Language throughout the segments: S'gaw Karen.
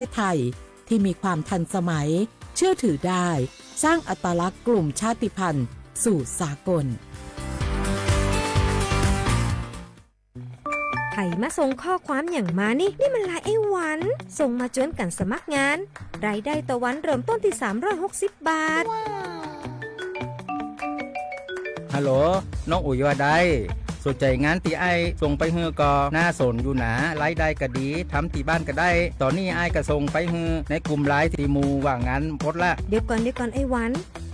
ไทยที่มีความทันสมัย เชื่อถือได้ สร้างอัตลักษณ์กลุ่มชาติพันธุ์สู่สากล ใผมาส่งข้อความอย่างมานี่ นี่มันไลน์ไอ้หวัน ส่งมาจวนกันสมัครงาน รายได้ต่อวันเริ่มต้นที่สามร้อยหกสิบบาท ฮัลโหล น้องอุ๋ยว่าใด สนใจงานตี้อ้ายส่งไปหื้อก่อ น่าสนอยู่หนา รายได้ก็ดี ทำตี้บ้านก็ได้ ต๋อนนี้อ้ายก็ส่งไปหื้อในกลุ่มไลน์ตี้หมู่ว่างงานหมดละ เดี๋ยวก่อน เดี๋ยวก่อนไอ้หวัน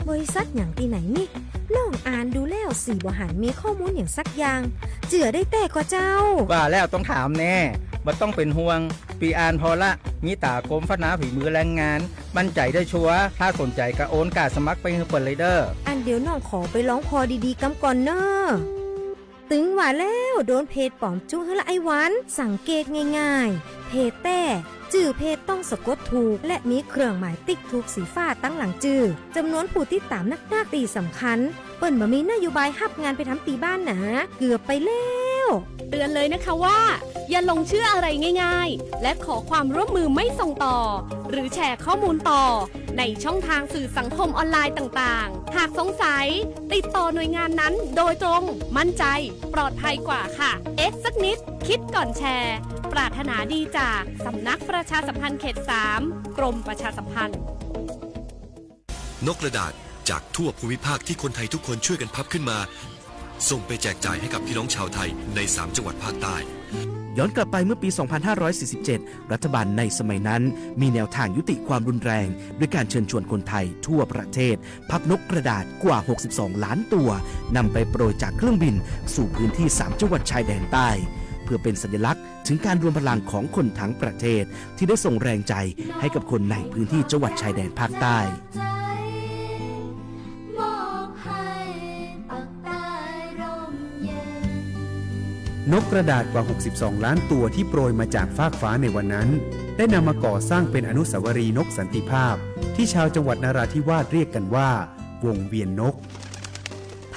บริษัทอย่างตี้ไหนนี่ น้องอ่านดูแล้วสี่บ่หันมีข้อมูลอย่างสักอย่าง เจื่อได้แต๊ก่อเจ้า ว่าแล้วต้องถามแน่ บ่ต้องเป๋นห่วง ปีอ่านผ่อละ มีต๋ากรมพัฒนาฝีมือแรงงาน มั่นใจ๋ได้ชัวร์ ถ้าสนใจ๋ก็โอนก้าสมัครไปหื้อเปิ้นเลยเด้อ อันเดี๋ยวน้องขอไปลองผ่อดีๆ กำก่อนเน่อ ตึงว่าแล้วโดนเพจป๋อมจุ๊หื้อละไอ้หวัน สังเกตง่ายๆ เพจแต๊ จื้อเพจต้องสะกดถูก และมีเครื่องหมายติ๊กถูกสีฟ้าตังหลังจื้อ จำนวนผู้ติดตามนักๆ ตี้สำคัญ เปิ้นบ่มีนโยบายฮับงานไปทำตี้บ้านหนา เกือบไปแล้ว เตือนเลยนะคะว่า อย่าหลงเชื่ออะไรง่ายๆ และขอความร่วมมือไม่ส่งต่อ หรือแชร์ข้อมูลต่อ ในช่องทางสื่อสังคมออนไลน์ต่างๆ หากสงสัย ติดต่อหน่วยงานนั้นโดยตรง มั่นใจ ปลอดภัยกว่าค่ะ เอ๊ะสักนิด คิดก่อนแชร์ ปรารถนาดีจากสำนักประชาสัมพันธ์เขตสาม กรมประชาสัมพันธ์ นกกระดาษจากทั่วภูมิภาคที่คนไทยทุกคนช่วยกันพับขึ้นมา ส่งไปแจกจ่ายให้กับพี่น้องชาวไทยในสามจังหวัดภาคใต้ ย้อนกลับไปเมื่อปี สองพันห้าร้อยสี่สิบเจ็ด รัฐบาลในสมัยนั้นมีแนวทางยุติความรุนแรง ด้วยการเชิญชวนคนไทยทั่วประเทศ พับนกกระดาษกว่า หกสิบสองล้านตัว นำไปโปรยจากเครื่องบินสู่พื้นที่สามจังหวัดชายแดนใต้ เพื่อเป็นสัญลักษณ์ถึงการรวมพลังของคนทั้งประเทศ ที่ได้ส่งแรงใจให้กับคนในพื้นที่จังหวัดชายแดนภาคใต้ นกกระดาษกว่า หกสิบสองล้านตัวที่โปรยมาจากฟากฟ้าในวันนั้น ได้นำมาก่อสร้างเป็นอนุสาวรีย์นกสันติภาพ ที่ชาวจังหวัดนราธิวาสเรียกกันว่า วงเวียนนก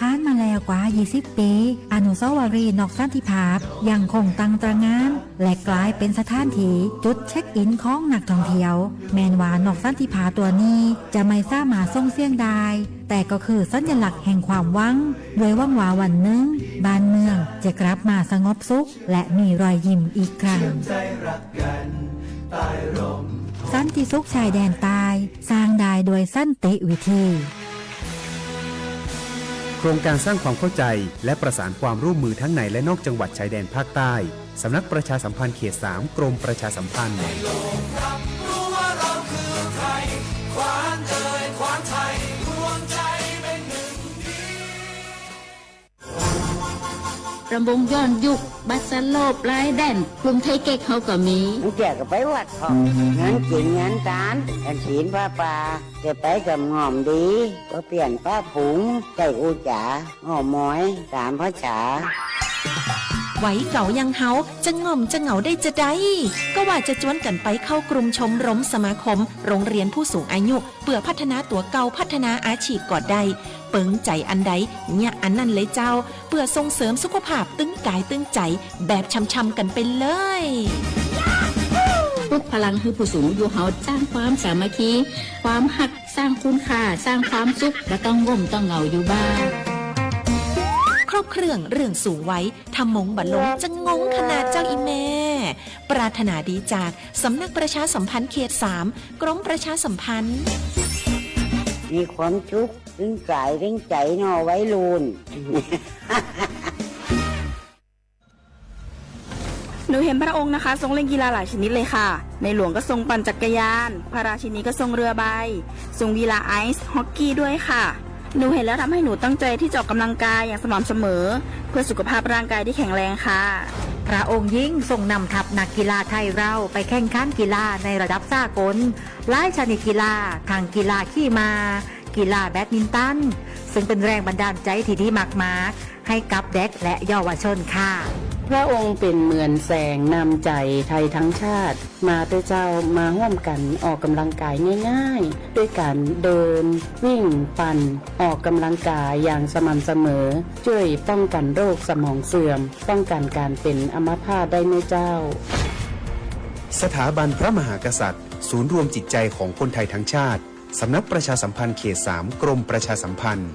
ผ่านมาแล้วกว่า ยี่สิบ ปี อนุสาวรีย์นกสันติภาพยังคงตั้งตระหง่าน และกลายเป็นสถานที่จุดเช็คอินของนักท่องเที่ยว แม้นว่านกสันติภาพตัวนี้จะไม่สามารถส่งเสียงได้ แต่ก็คือสัญลักษณ์แห่งความหวัง ด้วยหวังว่าวันหนึ่งบ้านเมืองจะกลับมาสงบสุข และมีรอยยิ้มอีกครั้ง สันติสุขชายแดนใต้ สร้างได้ด้วยสันติวิธี โครงการสร้างความเข้าใจและประสานความร่วมมือทั้งในและนอกจังหวัดชายแดนภาคใต้ สำนักประชาสัมพันธ์เขตสาม กรมประชาสัมพันธ์ รำวงย้อนยุค บัสโลปลายแดน กลุ่มไทยเก๊กเฮาก็มี บางเตื้อก็ไปวัดพ่อง งานกิ๋นงานตาน กฐินผ้าป่า จะไปกับง่อมดี ก็เปลี่ยนป้าผง ใจ้อู้จ๋า อ้อมอย ต๋ามภาษา วัยเก๋าอย่างเฮา จะง่อมจะเหงาได้จาใด ก็ว่าจะจวนกั๋นไปเข้ากลุ่มชมรมสมาคม โรงเรียนผู้สูงอายุ เปื้อพัฒนาตั๋วเก่า พัฒนาอาชีพก็ได้ เปิงใจ๋อันใด เยียะอันนั้นเลยเจ้า เปื้อส่งเสริมสุขภาพตึงกายตึงใจ๋ แบบช่ำๆ กั๋นไปเลย ปลุกพลังหื้อผู้สูงอายุเฮา สร้างความสามัคคี ความฮัก สร้างคุณค่า สร้างความสุข บ่ต้องง่มต้องเหงาอยู่บ้าน ครบเครื่องเรื่องสูงวัย ถ้ามงบ่ลงจะงงขนาดเจ้าอีแม่ ปรารถนาดีจากสำนักประชาสัมพันธ์เขตสาม กรมประชาสัมพันธ์ มีความสุขตึงกายตึงใจ๋เนาะวัยรุ่น หนูเห็นพระองค์นะคะ ทรงเล่นกีฬาหลายชนิดเลยค่ะ ในหลวงก็ทรงปั่นจักรยาน พระราชินีก็ทรงเรือใบ ทรงกีฬาไอซ์ฮอกกี้ด้วยค่ะ หนูเห็นแล้วทำให้หนูตั้งใจที่จะออกกำลังกายอย่างสม่ำเสมอ เพื่อสุขภาพร่างกายที่แข็งแรงค่ะ พระองค์ยิ่งทรงนำทัพนักกีฬาไทยเราไปแข่งขันกีฬาในระดับสากล หลายชนิดกีฬา ทั้งกีฬาขี่ม้า กีฬาแบดมินตัน ซึ่งเป็นแรงบันดาลใจที่ดีมากๆ ให้กับเด็กและเยาวชนค่ะ พระองค์เป็นเหมือนแสงนำใจไทยทั้งชาติ มาเต๊อะเจ้า มาร่วมกันออกกำลังกายง่ายๆ ด้วยการเดิน วิ่ง ปั่น ออกกำลังกายอย่างสม่ำเสมอ ช่วยป้องกันโรคสมองเสื่อม ป้องกันการเป็นอัมพาตได้เน้อเจ้า สถาบันพระมหากษัตริย์ ศูนย์รวมจิตใจของคนไทยทั้งชาติ สำนักประชาสัมพันธ์เขตสาม กรมประชาสัมพันธ์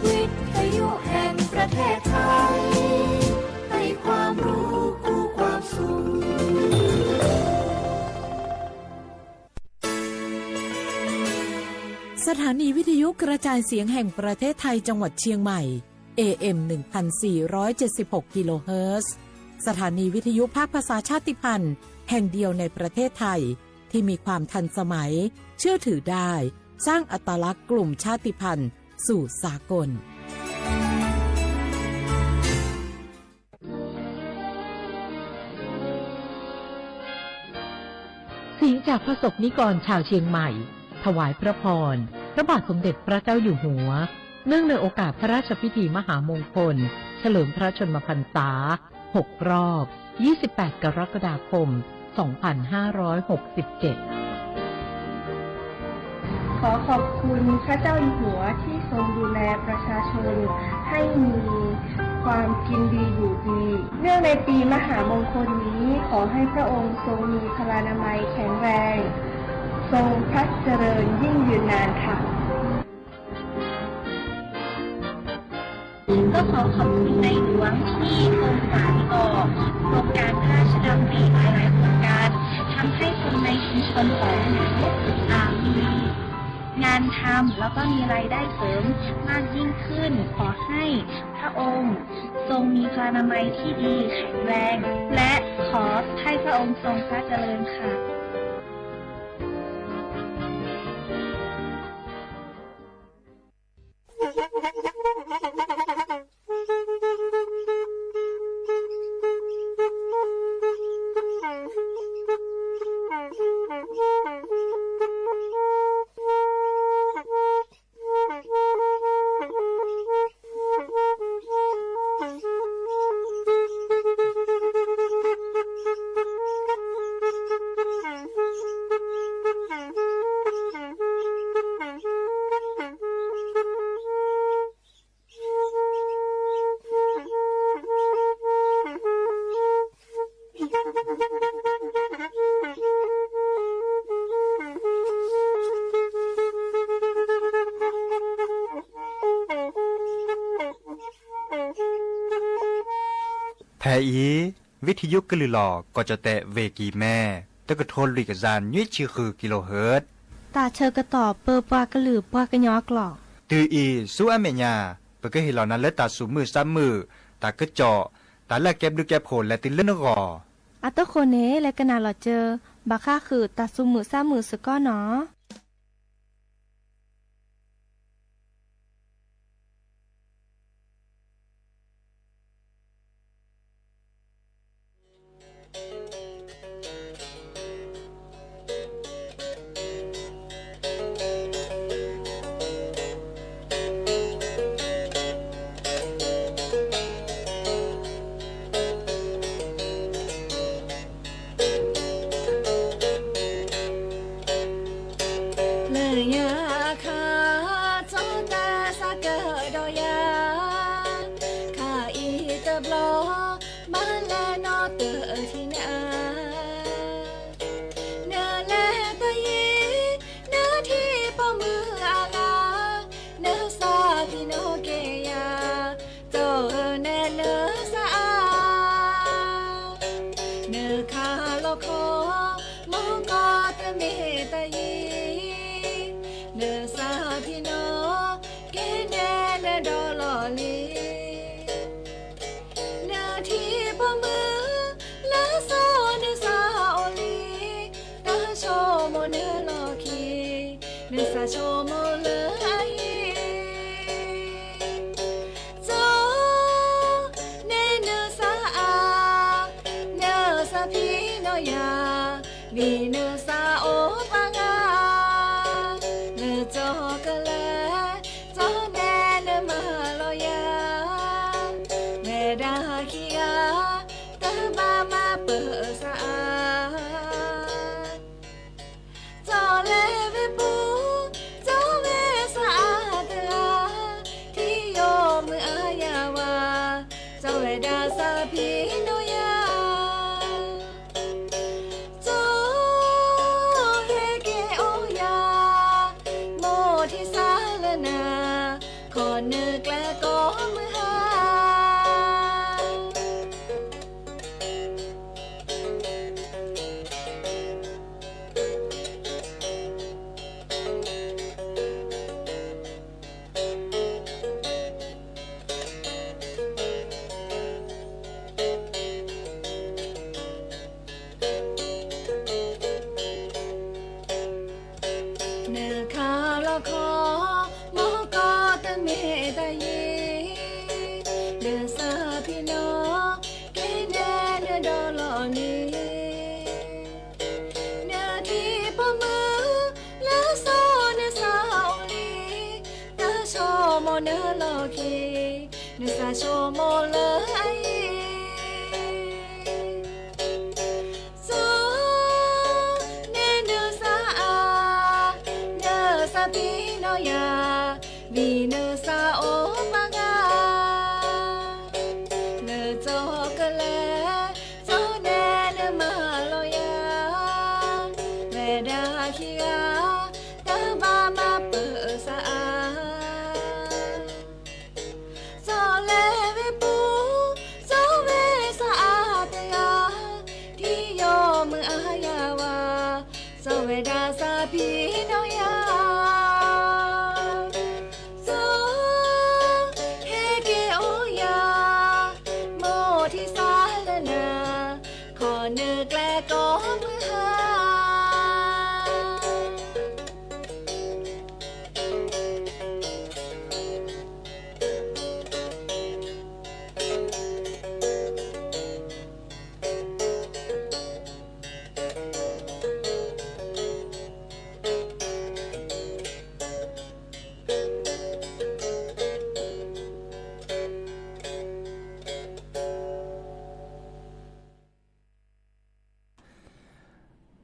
วิทยุแห่งประเทศไทย ให้ความรู้คู่ความสุข สถานีวิทยุกระจายเสียงแห่งประเทศไทยจังหวัดเชียงใหม่ เอ เอ็ม หนึ่งพันสี่ร้อยเจ็ดสิบหก กิโลเฮิรตซ์ สถานีวิทยุภาคภาษาชาติพันธุ์แห่งเดียวในประเทศไทย ที่มีความทันสมัย เชื่อถือได้ สร้างอัตลักษณ์กลุ่มชาติพันธุ์สู่สากล เสียงจากพระสงฆ์นิกรชาวเชียงใหม่ ถวายพระพร พระบาทสมเด็จพระเจ้าอยู่หัว เนื่องในโอกาสพระราชพิธีมหามงคล เฉลิมพระชนมพรรษา หก รอบ ยี่สิบแปด กรกฎาคม สองพันห้าร้อยหกสิบเจ็ด ขอขอบคุณพระเจ้าอยู่หัวที่ทรงดูแลประชาชนให้มีความกินดีอยู่ดี เนื่องในปีมหามงคลนี้ ขอให้พระองค์ทรงมีพลานามัยแข็งแรง ทรงพระเจริญยิ่งยืนนานค่ะ ก็ขอขอบคุณในหลวงที่ทรงสานต่อโครงการพระราชดำริหลายๆโครงการ ทำให้คนในชุมชนของหนู อ่า มีงานทำ แล้วก็มีรายได้เสริมมากยิ่งขึ้น ขอให้พระองค์ทรงมีพลานามัยที่ดีแข็งแรง และขอให้พระองค์ทรงพระเจริญค่ะ ဖဲအံၤ ဝံထံယုကလုၢ်လီၤ ကီၢ်ကၠီၣ်တဲၣ် ဝ့ၢ်ကံၢ်မဲ တကထိလွံၢ်ကယၤနွံဆံဃု ကံလိဟၢၣ် တၢ်ဆၢကတီၢ်ပၢပှၤကလုာ်ပှၤကညီအကျိာ် တုၤအံၤဆူအမဲာ်ညါ ပကဟ့ၣ်လီၤနၤလၢတၢ်သူၣ်မုာ်သးမုာ် တၢ်ကစီၣ် တၢ်လၢအကဲဘျုးကဲဖှိၣ်လဲၤတုၤလၢနဂီၢ် အတဃိန့ၣ် လဲၤကနၣ်လီၤစၢၤ ဘၣ်ဃးဃုာ်တၢ်သူၣ်မုာ်သးမုာ်စ့ၢ်ကီးနီၤ. လၢညါအခါ စီၤတၢ်သးကဒီးယၤ ခါအံၤတဘျီ ဘၣ်လဲၤနီၣ်တၢ်ထံၣ်န့ၣ်ဧါ နလဲၤတယံၤ နထံၣ်ပိာ်မုၣ်အဂၤ နသးပ့ၤနီၣ်က့ၤယၤ တီၢ်ဧၢနဲနသးအါ နခးလီၤခီ မုၢ်ကီၢ်တမ့ၢ်တယံၤ နသးပ့ၤနီၣ် က့ၤနဲနဒီလီၢ်လံၤ နထံၣ်ပိာ်မုၣ် လၢစီၤနသးအိၣ်လံ တၢ်ဆိကမိၣ်နလီၢ်ခံ နသးဆိကမိၣ်လၢအဟံၣ် စီၤ နဲနသးအါ နသးပ့ၤနီၣ်ယၤ မ့ၢ်နသးအိၣ်ပှၤဂၤ နကၠီကလဲၤ စီၤနဲနမၤလီၤယၤ ဝဲဒၣ်ခံဂၤ တဘၣ်မၤပၢၤသးအါ စီၤလဲၤဝဲပူၤ စီၤဝဲသးအါတဂၤ ထံၣ်ယိာ်မုၢ်အါယၤဝါ စီၤဝဲ နထံၣ်ပိာ်မုၣ်လၢစီၤနစၤဧိၤလံ, တၢ်ဆိကမိၣ်နလီၢ်ခံ, နစၤဆိကမိၣ်လၢအအံၤ, စီၤန့ၣ်နစၤအါ, နစၤဖံနီၢ်ယၤ, မ့ၢ်နစၤအိၣ်ပှၤဂၤ လၢကၠီကလဲၤ, စီၤန့ၣ်နမၤလီၤယၤ, ဝဲဒၣ်ခံဂၤ တၢ်ဘၣ်မၤပၢၤစးအါ, စီၤလဲၤဝဲပူၤ, စီၤဝဲစးအါတဂၤ, ထံယီၤမုၢ်အါယၤဝါ, စီၤဝဲဒၣ်စၤဖံနီၢ်ယၤ စီၤဟဲက့ၤအိၣ်ယၤ, မိၢ်ထံၣ်စးလၢနၤ, ခီနကျဲကိးမုၢ်ဟါ အိၣ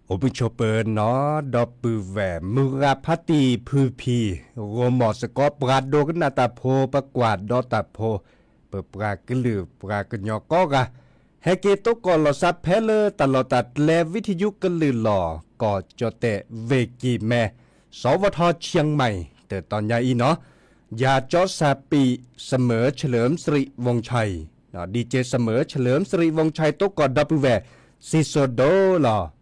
်ဘှံးဆိးပၢၤနီၢ်ဒီပုၢ်ဝဲၢ် မုၢ်ဂၤဖါတံၢ်ဖုဖံ, ဂီၤမီၢ်စ့ၢ်ကီး ပှၤဒိကနၣ်တၢ်ဖိ ပကွၢ်ဒီတၢ်ဖိ, ပပှၤကလုာ်ပှၤကညီကိးဂၤ, ဟဲက့ၤသကိးလီၤစၢ်ဖဲလၢတၢ်လီၢ်တၢ်ကျဲ ဝံထယုကလုာ်လီၤ ကီၢ်ကၠီၣ်တဲၣ်ဝ့ၢ်ကံၢ်မဲ, စဝထ เชียงใหม่, တၢ်တီညါအံၤနီၤ, ယၤကၠီစၢ်ပံး เสมอเฉลิมสิริวงศ์ชัย, ဒီး ดีเจ เสมอเฉลิมสิริวงศ์ชัย သကိးဒီပုၢ်ဝဲၢ် စံၣ်စိၤဒိလီၤ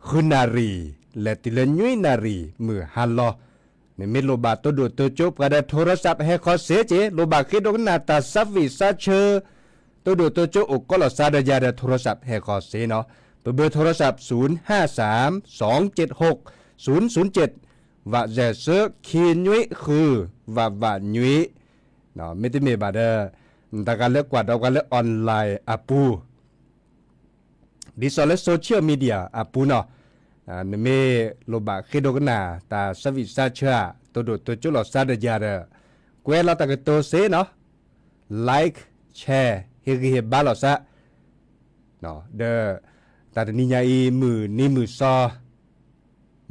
ဃုနၣ်ရံၣ် လဲၤတုၤလၢနွံနၣ်ရံၣ်မုၢ်ဟါလီၤ. နမ့ၢ်လိၣ်ဘၣ်တိၢ်ဒိၣ်တိၢ်ကၠိ ပှၤဒီး โทรศัพท์ ဟဲဃီၤစ့ၢ်ကီး, လိၣ်ဘၣ်ဃ့ဒိကနၣ်တၢ်ဆါဝံၣ်ဆါဆၢ, တိၢ်ဒိၣ်တိၢ်ကၠိအိၣ်ကိးလီၤစၢ်ဒီးယၤဒီး โทรศัพท์ ဟဲဃီၤစ့ၢ်ကီးနီၤ, ပဘၢ โทรศัพท์ ศูนย์ห้าสาม สองเจ็ดหก ศูนย์ศูนย์เจ็ด, ဝးစဲးဆၢ ခံနွံဃု ဝးဝးနွံ, မ့တမ့ၢ်ဘၣ်ဒီး တဂၤလၢကွၢ်ဒီးပှၤလၢ online အပူၤ ဒ်သိးလၢ social media အပူၤနီၤ, နမ့ၢ်လိၣ်ဘၣ်ဃ့ဒိကနၣ်တၢ်ဆါဝံၣ်ဆါဆၢဧါ, တိၢ်ဒိၣ်တိၢ်ကၠိလီၤစၢ်ဒီးယၤဒီး ကွဲးလီၤတၢ်ကတိၤစ့ၢ်ကီးနီၤ, like, share, ဟ့ၣ်ဂံၢ်ဟ့ၣ်ဘါလီၤစၢ်, ဒီး တၢ်တနံၤညါအံၤ မုၢ်နံၤမုၢ်စီ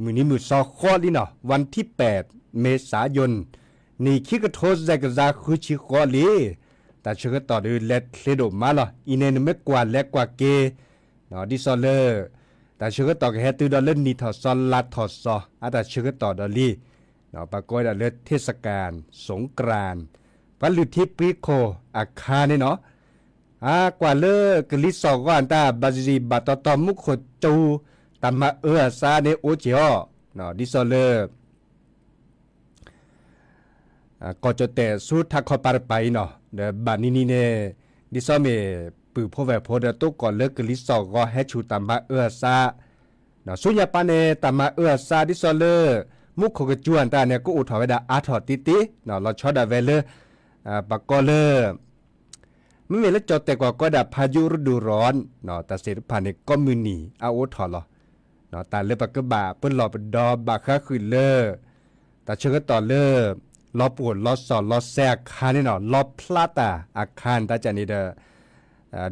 မုၢ်နံၤမုၢ်စီဃီလံနီၤ, วันที่แปด เมษายน နံၣ်ခံကထိစဲးကစၢ်ဃုဆံဃီလံ, တၢ်ဆၢကတီၢ်ဒုးလဲၤချ့ဒိၣ်မးလီၤ. အံၤန့ၣ် နမ့ၢ်ကွၢ်လဲၤကွၢ်က့ၤ ဒ်သိးလၢ တၢ်ဆၢကတီၢ်ကဟဲတုၤဒီးလၢနံၣ်ထီၣ်စီလါထီၣ်စီ အတၢ်ဆၢကတီၢ်ဒီးလံ, ပှၤကိးဝဲဒၣ်လၢ เทศกาลสงกรานต์ ပှၤလုၢ်ထံပှ့ၤခိၣ်အခါန့ၣ်နီၤ, အကွၢ်လၢကလံၤစိးဂီၤအတၢ် ဘၣ်စံးဘၣ်တီတီ မူခိၣ်ကၠူ တၢ်မၤအၢအသးန့ၣ်အိၣ်က့ၤအီၤ, ဒ်သိးလၢ ကီၢ်ကၠီၣ်တဲၣ်ဆူထးခီပၤတပၤအံၤနီၤ, ဒီးဘၣ်နံၤနံၤန့ၣ် ဒ်သိးမ့ၢ်ပုၢ်ဖိဝဲၢ်ဖိဒီး သကိးလၢကလံၤစိးဂီၤဟဲဆူၣ်တၢ်မၤအၢအသး, ဆူညါပၢ်န့ၣ် တၢ်မၤအၢအသးဒ်သိးလၢ မူခိၣ်ကၠူအတၢ်န့ၣ် ကအိၣ်ထီၣ်ဝဲဒၣ်အါထီၣ်တ့ၢ်တ့ၢ်, လီၤဆီဒၣ်ဝဲလၢ ပှၤကိးလၢ မ့မ့ၢ်လၢကၠီၣ်တဲၣ်ကွၢ်ကိးဒၣ် พายุฤดูร้อน တၢ်သ့ၣ်တဖၣ်န့ၣ် ကိးမုၢ်နံၤအအိၣ်ထီၣ်လီၤ. တၢ်လၢပကဘၣ်ပလီၢ်ပဒီဘၣ်ဃးဃုာ်လၢ တၢ်ဆၢကတီၢ်လၢ လီၤပှီၢ်လီၤစီၣ်လီၤစဲအခါန့ၣ်နီၤ, လီဖျါတၢ်အခါန့ၣ် တၢ်ကၢ်န့ၣ်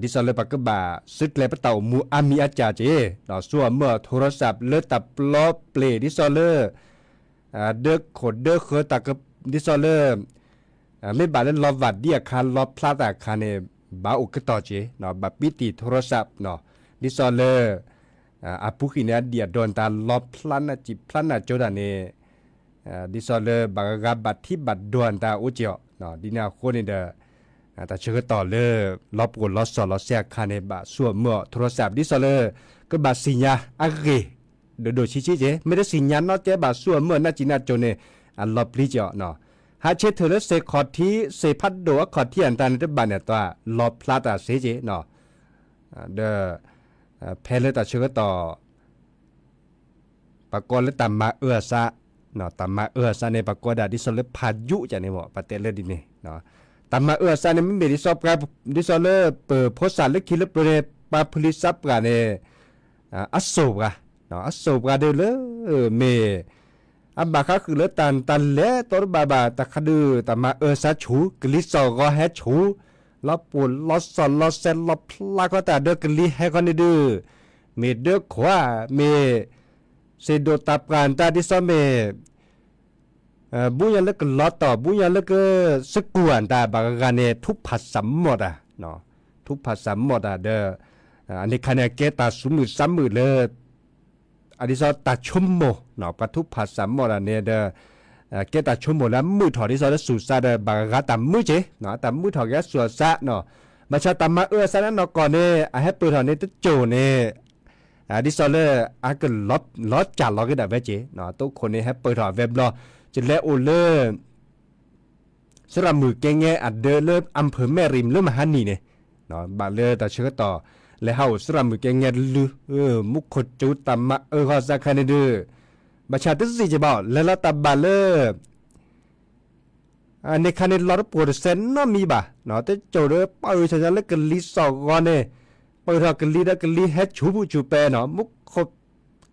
ဒီး ဒ်သိးလၢပကဘၣ်စုကျဲၤပတၢ်အိၣ်မူအါမံၤအါကၢ်က့ၤ, ဆူအမုၢ်အ โทรศัพท์ လၢတၢ်ပျီပျ့ၤ ဒ်သိးလၢ ဒၢခိၣ်ဒၢဃၢၤတၢ်က ဒ်သိးလၢ မ့ၢ်ဘၣ်လၢလီၤဝၢ်ဒံအခါ လီဖျါတၢ်အခါန့ၣ် ဘၣ်အိၣ်ကတီၢ်က့ၤ, ဘၣ်ပံးတံၢ် โทรศัพท์ နီၤ, ဒ်သိးလၢ အပူၤကွံာ်န့ၣ် အဒံၣ်အဒိးနတၢ် လီဖျါနၢ်စံၣ်ဖျါနၢ်ကၠိတၢ်န့ၣ် ဒ်သိးလၢဘၣ်ဂၤဂၤဘၣ်ထံးဘၣ်ဒိးနတၢ်အိၣ်က့ၤအီၤ, ဒ်န့ၣ်အဃိန့ၣ်ဒီး တၢ်ဆၢကတီၢ်လၢ လီၤပှီၢ်လီၤစီၣ်လီၤစဲအခါန့ၣ် ဘၣ်ဆူအမုၢ်အ โทรศัพท์ ဒ်သိးလၢ ကဘၣ်သ့ၣ်ညါအဂ့ၢ် ဒိၣ်ဒိၣ်ဆံးဆံးက့ၤ, မ့ၢ်တသ့ၣ်ညါနီတစဲးဘၣ်ဆူအမုၢ်အနၢ်စံၣ်နၢ်ကၠိန့ၣ် အလီၤပျံၤက့ၤအီၤနီၤ, ဟးဆၢထၢၣ်လၢစ့ၢ်ခီၣ်ထံး စ့ၢ်ဖးဒိၣ်အခီၣ်ထံးအတၢ်န့ၣ်တဘၣ်န့ၣ် တၢ်လီဖျါတၢ်သ့က့ၤနီၤ, ဒီး ဖဲလၢတၢ်ဆၢကတီၢ် ပှၤကိးလၢတၢ်မၤအၢအသး, တၢ်မၤအၢအသးန့ၣ် ပှၤကိးဒၣ်ဒ်သိးလၢ พายุ ကၢ်န့ၣ်မ့ၢ် ပတဲလၢဒ်န့ၣ်, တၢ်မၤအၢအသးန့ၣ် မ့မ့ၢ်ဒ်သိး ဒ်သိးလၢပဖိသၣ်လၢခံလၢပျၢၤန့ၣ် ပှၤဖုလံစးပှၢ်န့ၣ် အစိာ်ပှၤ, အစိာ်ပှၤဒုးလၢ မ့ၢ် အဘၣ်ဃးဃုာ်လၢတၢ်တၢ်လဲၤတီတဘၣ်ဘၣ် တၢ်ခးဒုး တၢ်မၤအၢစါဆူၣ် ကလံၤစိးဂီၤဟဲဆူၣ်, လီၤပှီၢ်လီၤစီၢ်လီၤစဲးလီၤဖျါဃီတၢ်ဒီးကလံၤဟဲဃီန့ၣ်ဒုး, မ့ၢ်ဒၢခိၣ်ဧါ, မ့ၢ် စ့ၢ်ဒိးတၢ်ပှၢ်တၢ်ဒ်သိးမ့ၢ် ဘူးညါလၢကလီၤတီၢ် ဘူးညါလၢကစကူၢ်အတၢ်ဘၣ်ဂၤဂၤန့ၣ် ထူးဖးစၢ်မီၢ်တၢ်, ထူးဖးစၢ်မီၢ်တၢ်ဒီး အန့ၣ်ခါန့ၣ် အကဲတၢ်သူၣ်မုာ်သးမုာ်လၢ အဒ်သိးတၢ်ဆိကမိၣ် ပှၤထူးဖးစၢ်မီၢ်တၢ်န့ၣ်ဒီး ကဲတၢ်ဆိကမိၣ်လၢအမုာ်ထီၣ်ဒ်သိးလၢသူၣ်စါဒီး ဘၣ်ဂၤဂၤတၢ်မုာ်က့ၤ တၢ်မုာ်ထီၣ်က့ၤအသူၣ်အစါနီၤ, ဘၣ်ဆၣ်တၢ်မၤအၢအစါန့ၣ်နီၢ်ကီၢ်န့ၣ် အဟဲပၢၢ်ထီၣ်န့ၣ်တစိၢ်န့ၣ် ဒ်သိးလၢ အကလီၤစၢ်လီၤက့ၤဒၣ်ဝဲက့ၤ တိခိၣ်န့ၣ်ဟဲပၢၢ်ထီၣ်အဝဲဘျီ ကလဲၤအိၣ်လၢ စရၣ်မုၣ်ကဲငဲအဒၢလၢ အၣ်ဖၢၣ်မဲၣ်ရံၣ်လၢမဟါနံၤန့ၣ် ဘၣ်လၢတၢ်ဆၢကတီၢ် လဲၤဟးအိၣ်စရၣ်မုၣ်ကဲငဲတလု မူခိၣ်စူၤတၢ်မၤအၢဂီၤစးခါန့ၣ်ဒုး ဘၣ်ဆၣ်တစံးက့ၤဘၣ် လဲၤလီၤတၢ်ဘၣ်လၢ အန့ၣ်ခါန့ၣ်လီၤတပိၢ်တစဲးနီတမံၤဘၣ်, တစိၢ်ဒီးပာ်အုၣ်ဆၣ်ညါလၢကလံၤစိးဂီၤန့ၣ် ပၢၢ်ထီၣ်ကလံၤဒီးကလံၤဟဲဆူၣ်ဖူဆူၣ်ပဲနီၤ မူခိၣ်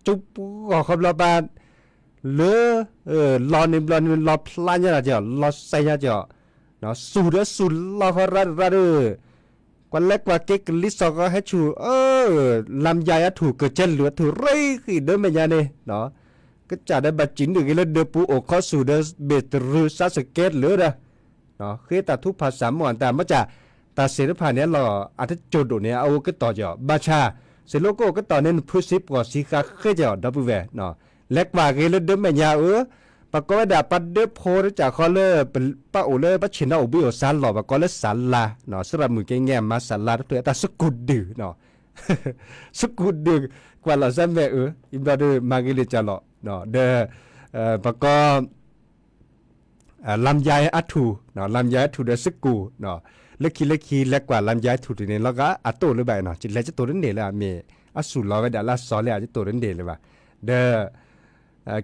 စူၤပှီၢ်ဃီဘျီပၢ် လၢ လီၤန့ၣ်ဘျီန့ၣ်လီၤဖျါညါတၢ်က့ၤ လီၤစဲညါက့ၤ စူၣ်ဒီးစူၣ်လီၤဃီရၣ်ရၣ်ဒီး ကွၢ်လဲၤကွၢ်က့ၤကလံၤစိးဂီၤဟဲဆူၣ် လၢယါအထူၣ်ကစဲးလုၢ်အထူၣ်ရ့ဃံၣ်ဒၢမဲာ်ညါန့ၣ် ကစၢ်ဒီးဘၣ်စံးနုာ်က့ၤလၢဒၢးပူၤအိၣ်ခီဆူၣ်ဒီးဘ့ၣ်တရူးစးစကဲတလၢဒီး ဃ့တၢ်ထူးဖးစၢ်မီၢ်အတၢ် မ့ၢ်ကၢ် တၢ်စ့ၢ်တဖၣ်န့ၣ်လီၤ အတစိၢ်ဒိၣ်န့ၣ် အအိၣ်ကတီၢ်က့ၤအီၤ ဘၣ်ဆၣ် စ့ၢ်လီၤကအိၣ်ကတီၢ်န့ၣ် နဖုစံးပှီၢ်စံးဃာ်ဃ့က့ၤအီၤ ဒီပုၢ်ဝဲၢ် လဲၤကွၢ်က့ၤလၢဒၢးမဲာ်ညါဧၢ, ပှၤကိးဝဲဒၣ်ပှၤဒၢးဖိတစၢ်ဃီလၢ ပအိၣ်လၢပဆ့ၣ်နီၤအိၣ်ဘှံးအိၣ်စါလီၢ် ပှၤကိးလၢစးလါ, စရၣ်မုၣ်ကဲငဲအမါစးလါတဖျၢၣ် အတၢ်စကူၣ်ဒုၣ် စကူၣ်ဒုၣ် ကွၢ်လီၤစၢ်မဲာ်အၢ အံၤဘျီဒီးမၤဂ့ၤလံာ်ကၢ်လီၤ, ဒီး ပှၤကိး လမ်ယါအထူၣ်, လမ်ယါအထူၣ်ဒီးစကူၣ်, လၢခံလၢခံလဲၤကွၢ်လမ်ယါအထူၣ်တန့ၣ်လီၤဂာ် အတိၢ်လၢၤဘၣ်နီၤ လဲၤကတိၤတန့ၢ်လၢၤ မ့ၢ်အစူၢ်လီၤဝဲဒၣ်လၢအစီၤလၢအကတိၤတန့ၢ်လၢၤဘၣ်, ဒီး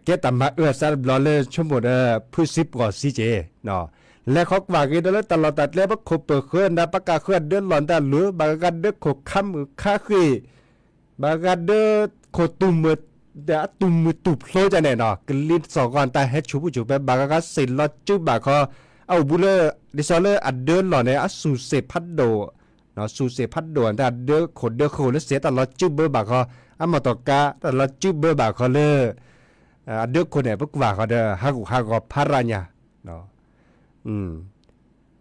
ကဲတၢ်မၤအၢအစါတဘျီလၢဆိကမိၣ်ဒီး ဖုစံးပှီၢ်စံးက့ၤ, လဲၤဃီကွၢ်က့ၤဒီးလၢတၢ်လီၢ်တၢ်ကျဲ ပခိၣ်ပၢၢ်ဃၢၤနၤ ပကၢ်ဃၢၤဒၢလီၢ်နတၢ်လိၤ ဘၣ်ဂၤဒၢခိၣ်ခါမုၣ်ခါဃ့ၢ် ဘၣ်ဂၤဒၢခိၣ်တူၢ်မုၢ် အတူၢ်မုၢ်တူၢ်ဖျိကန့ၣ်နီၤ ကလံၤစိးဂီၤနတၢ်ဟဲဆူၣ်ဖူဆူၣ်ဖဲ ဘၣ်ဂၤဂၤစ့ၢ်လီၤစုဘၣ်ခီ အအိၣ်ဘူးလၢ ဒ်သိးလၢအဒၢလီၢ်န့ၣ် အစူၢ်စ့ၢ်ဖးဒိၣ်, စူၢ်စ့ၢ်ဖးဒိၣ်နတၢ်ဒၢခိၣ်ဒၢဃၢၤလၢစ့ၢ်တၢ်လီၤစုဘၢဘၣ်ခီ အမီၢ်တီၢ်ကါတၢ်လီၤစုဘၢဘၣ်ခီလၢ အဒၢခိၣ်န့ၣ် ပကွၢ်ဃီ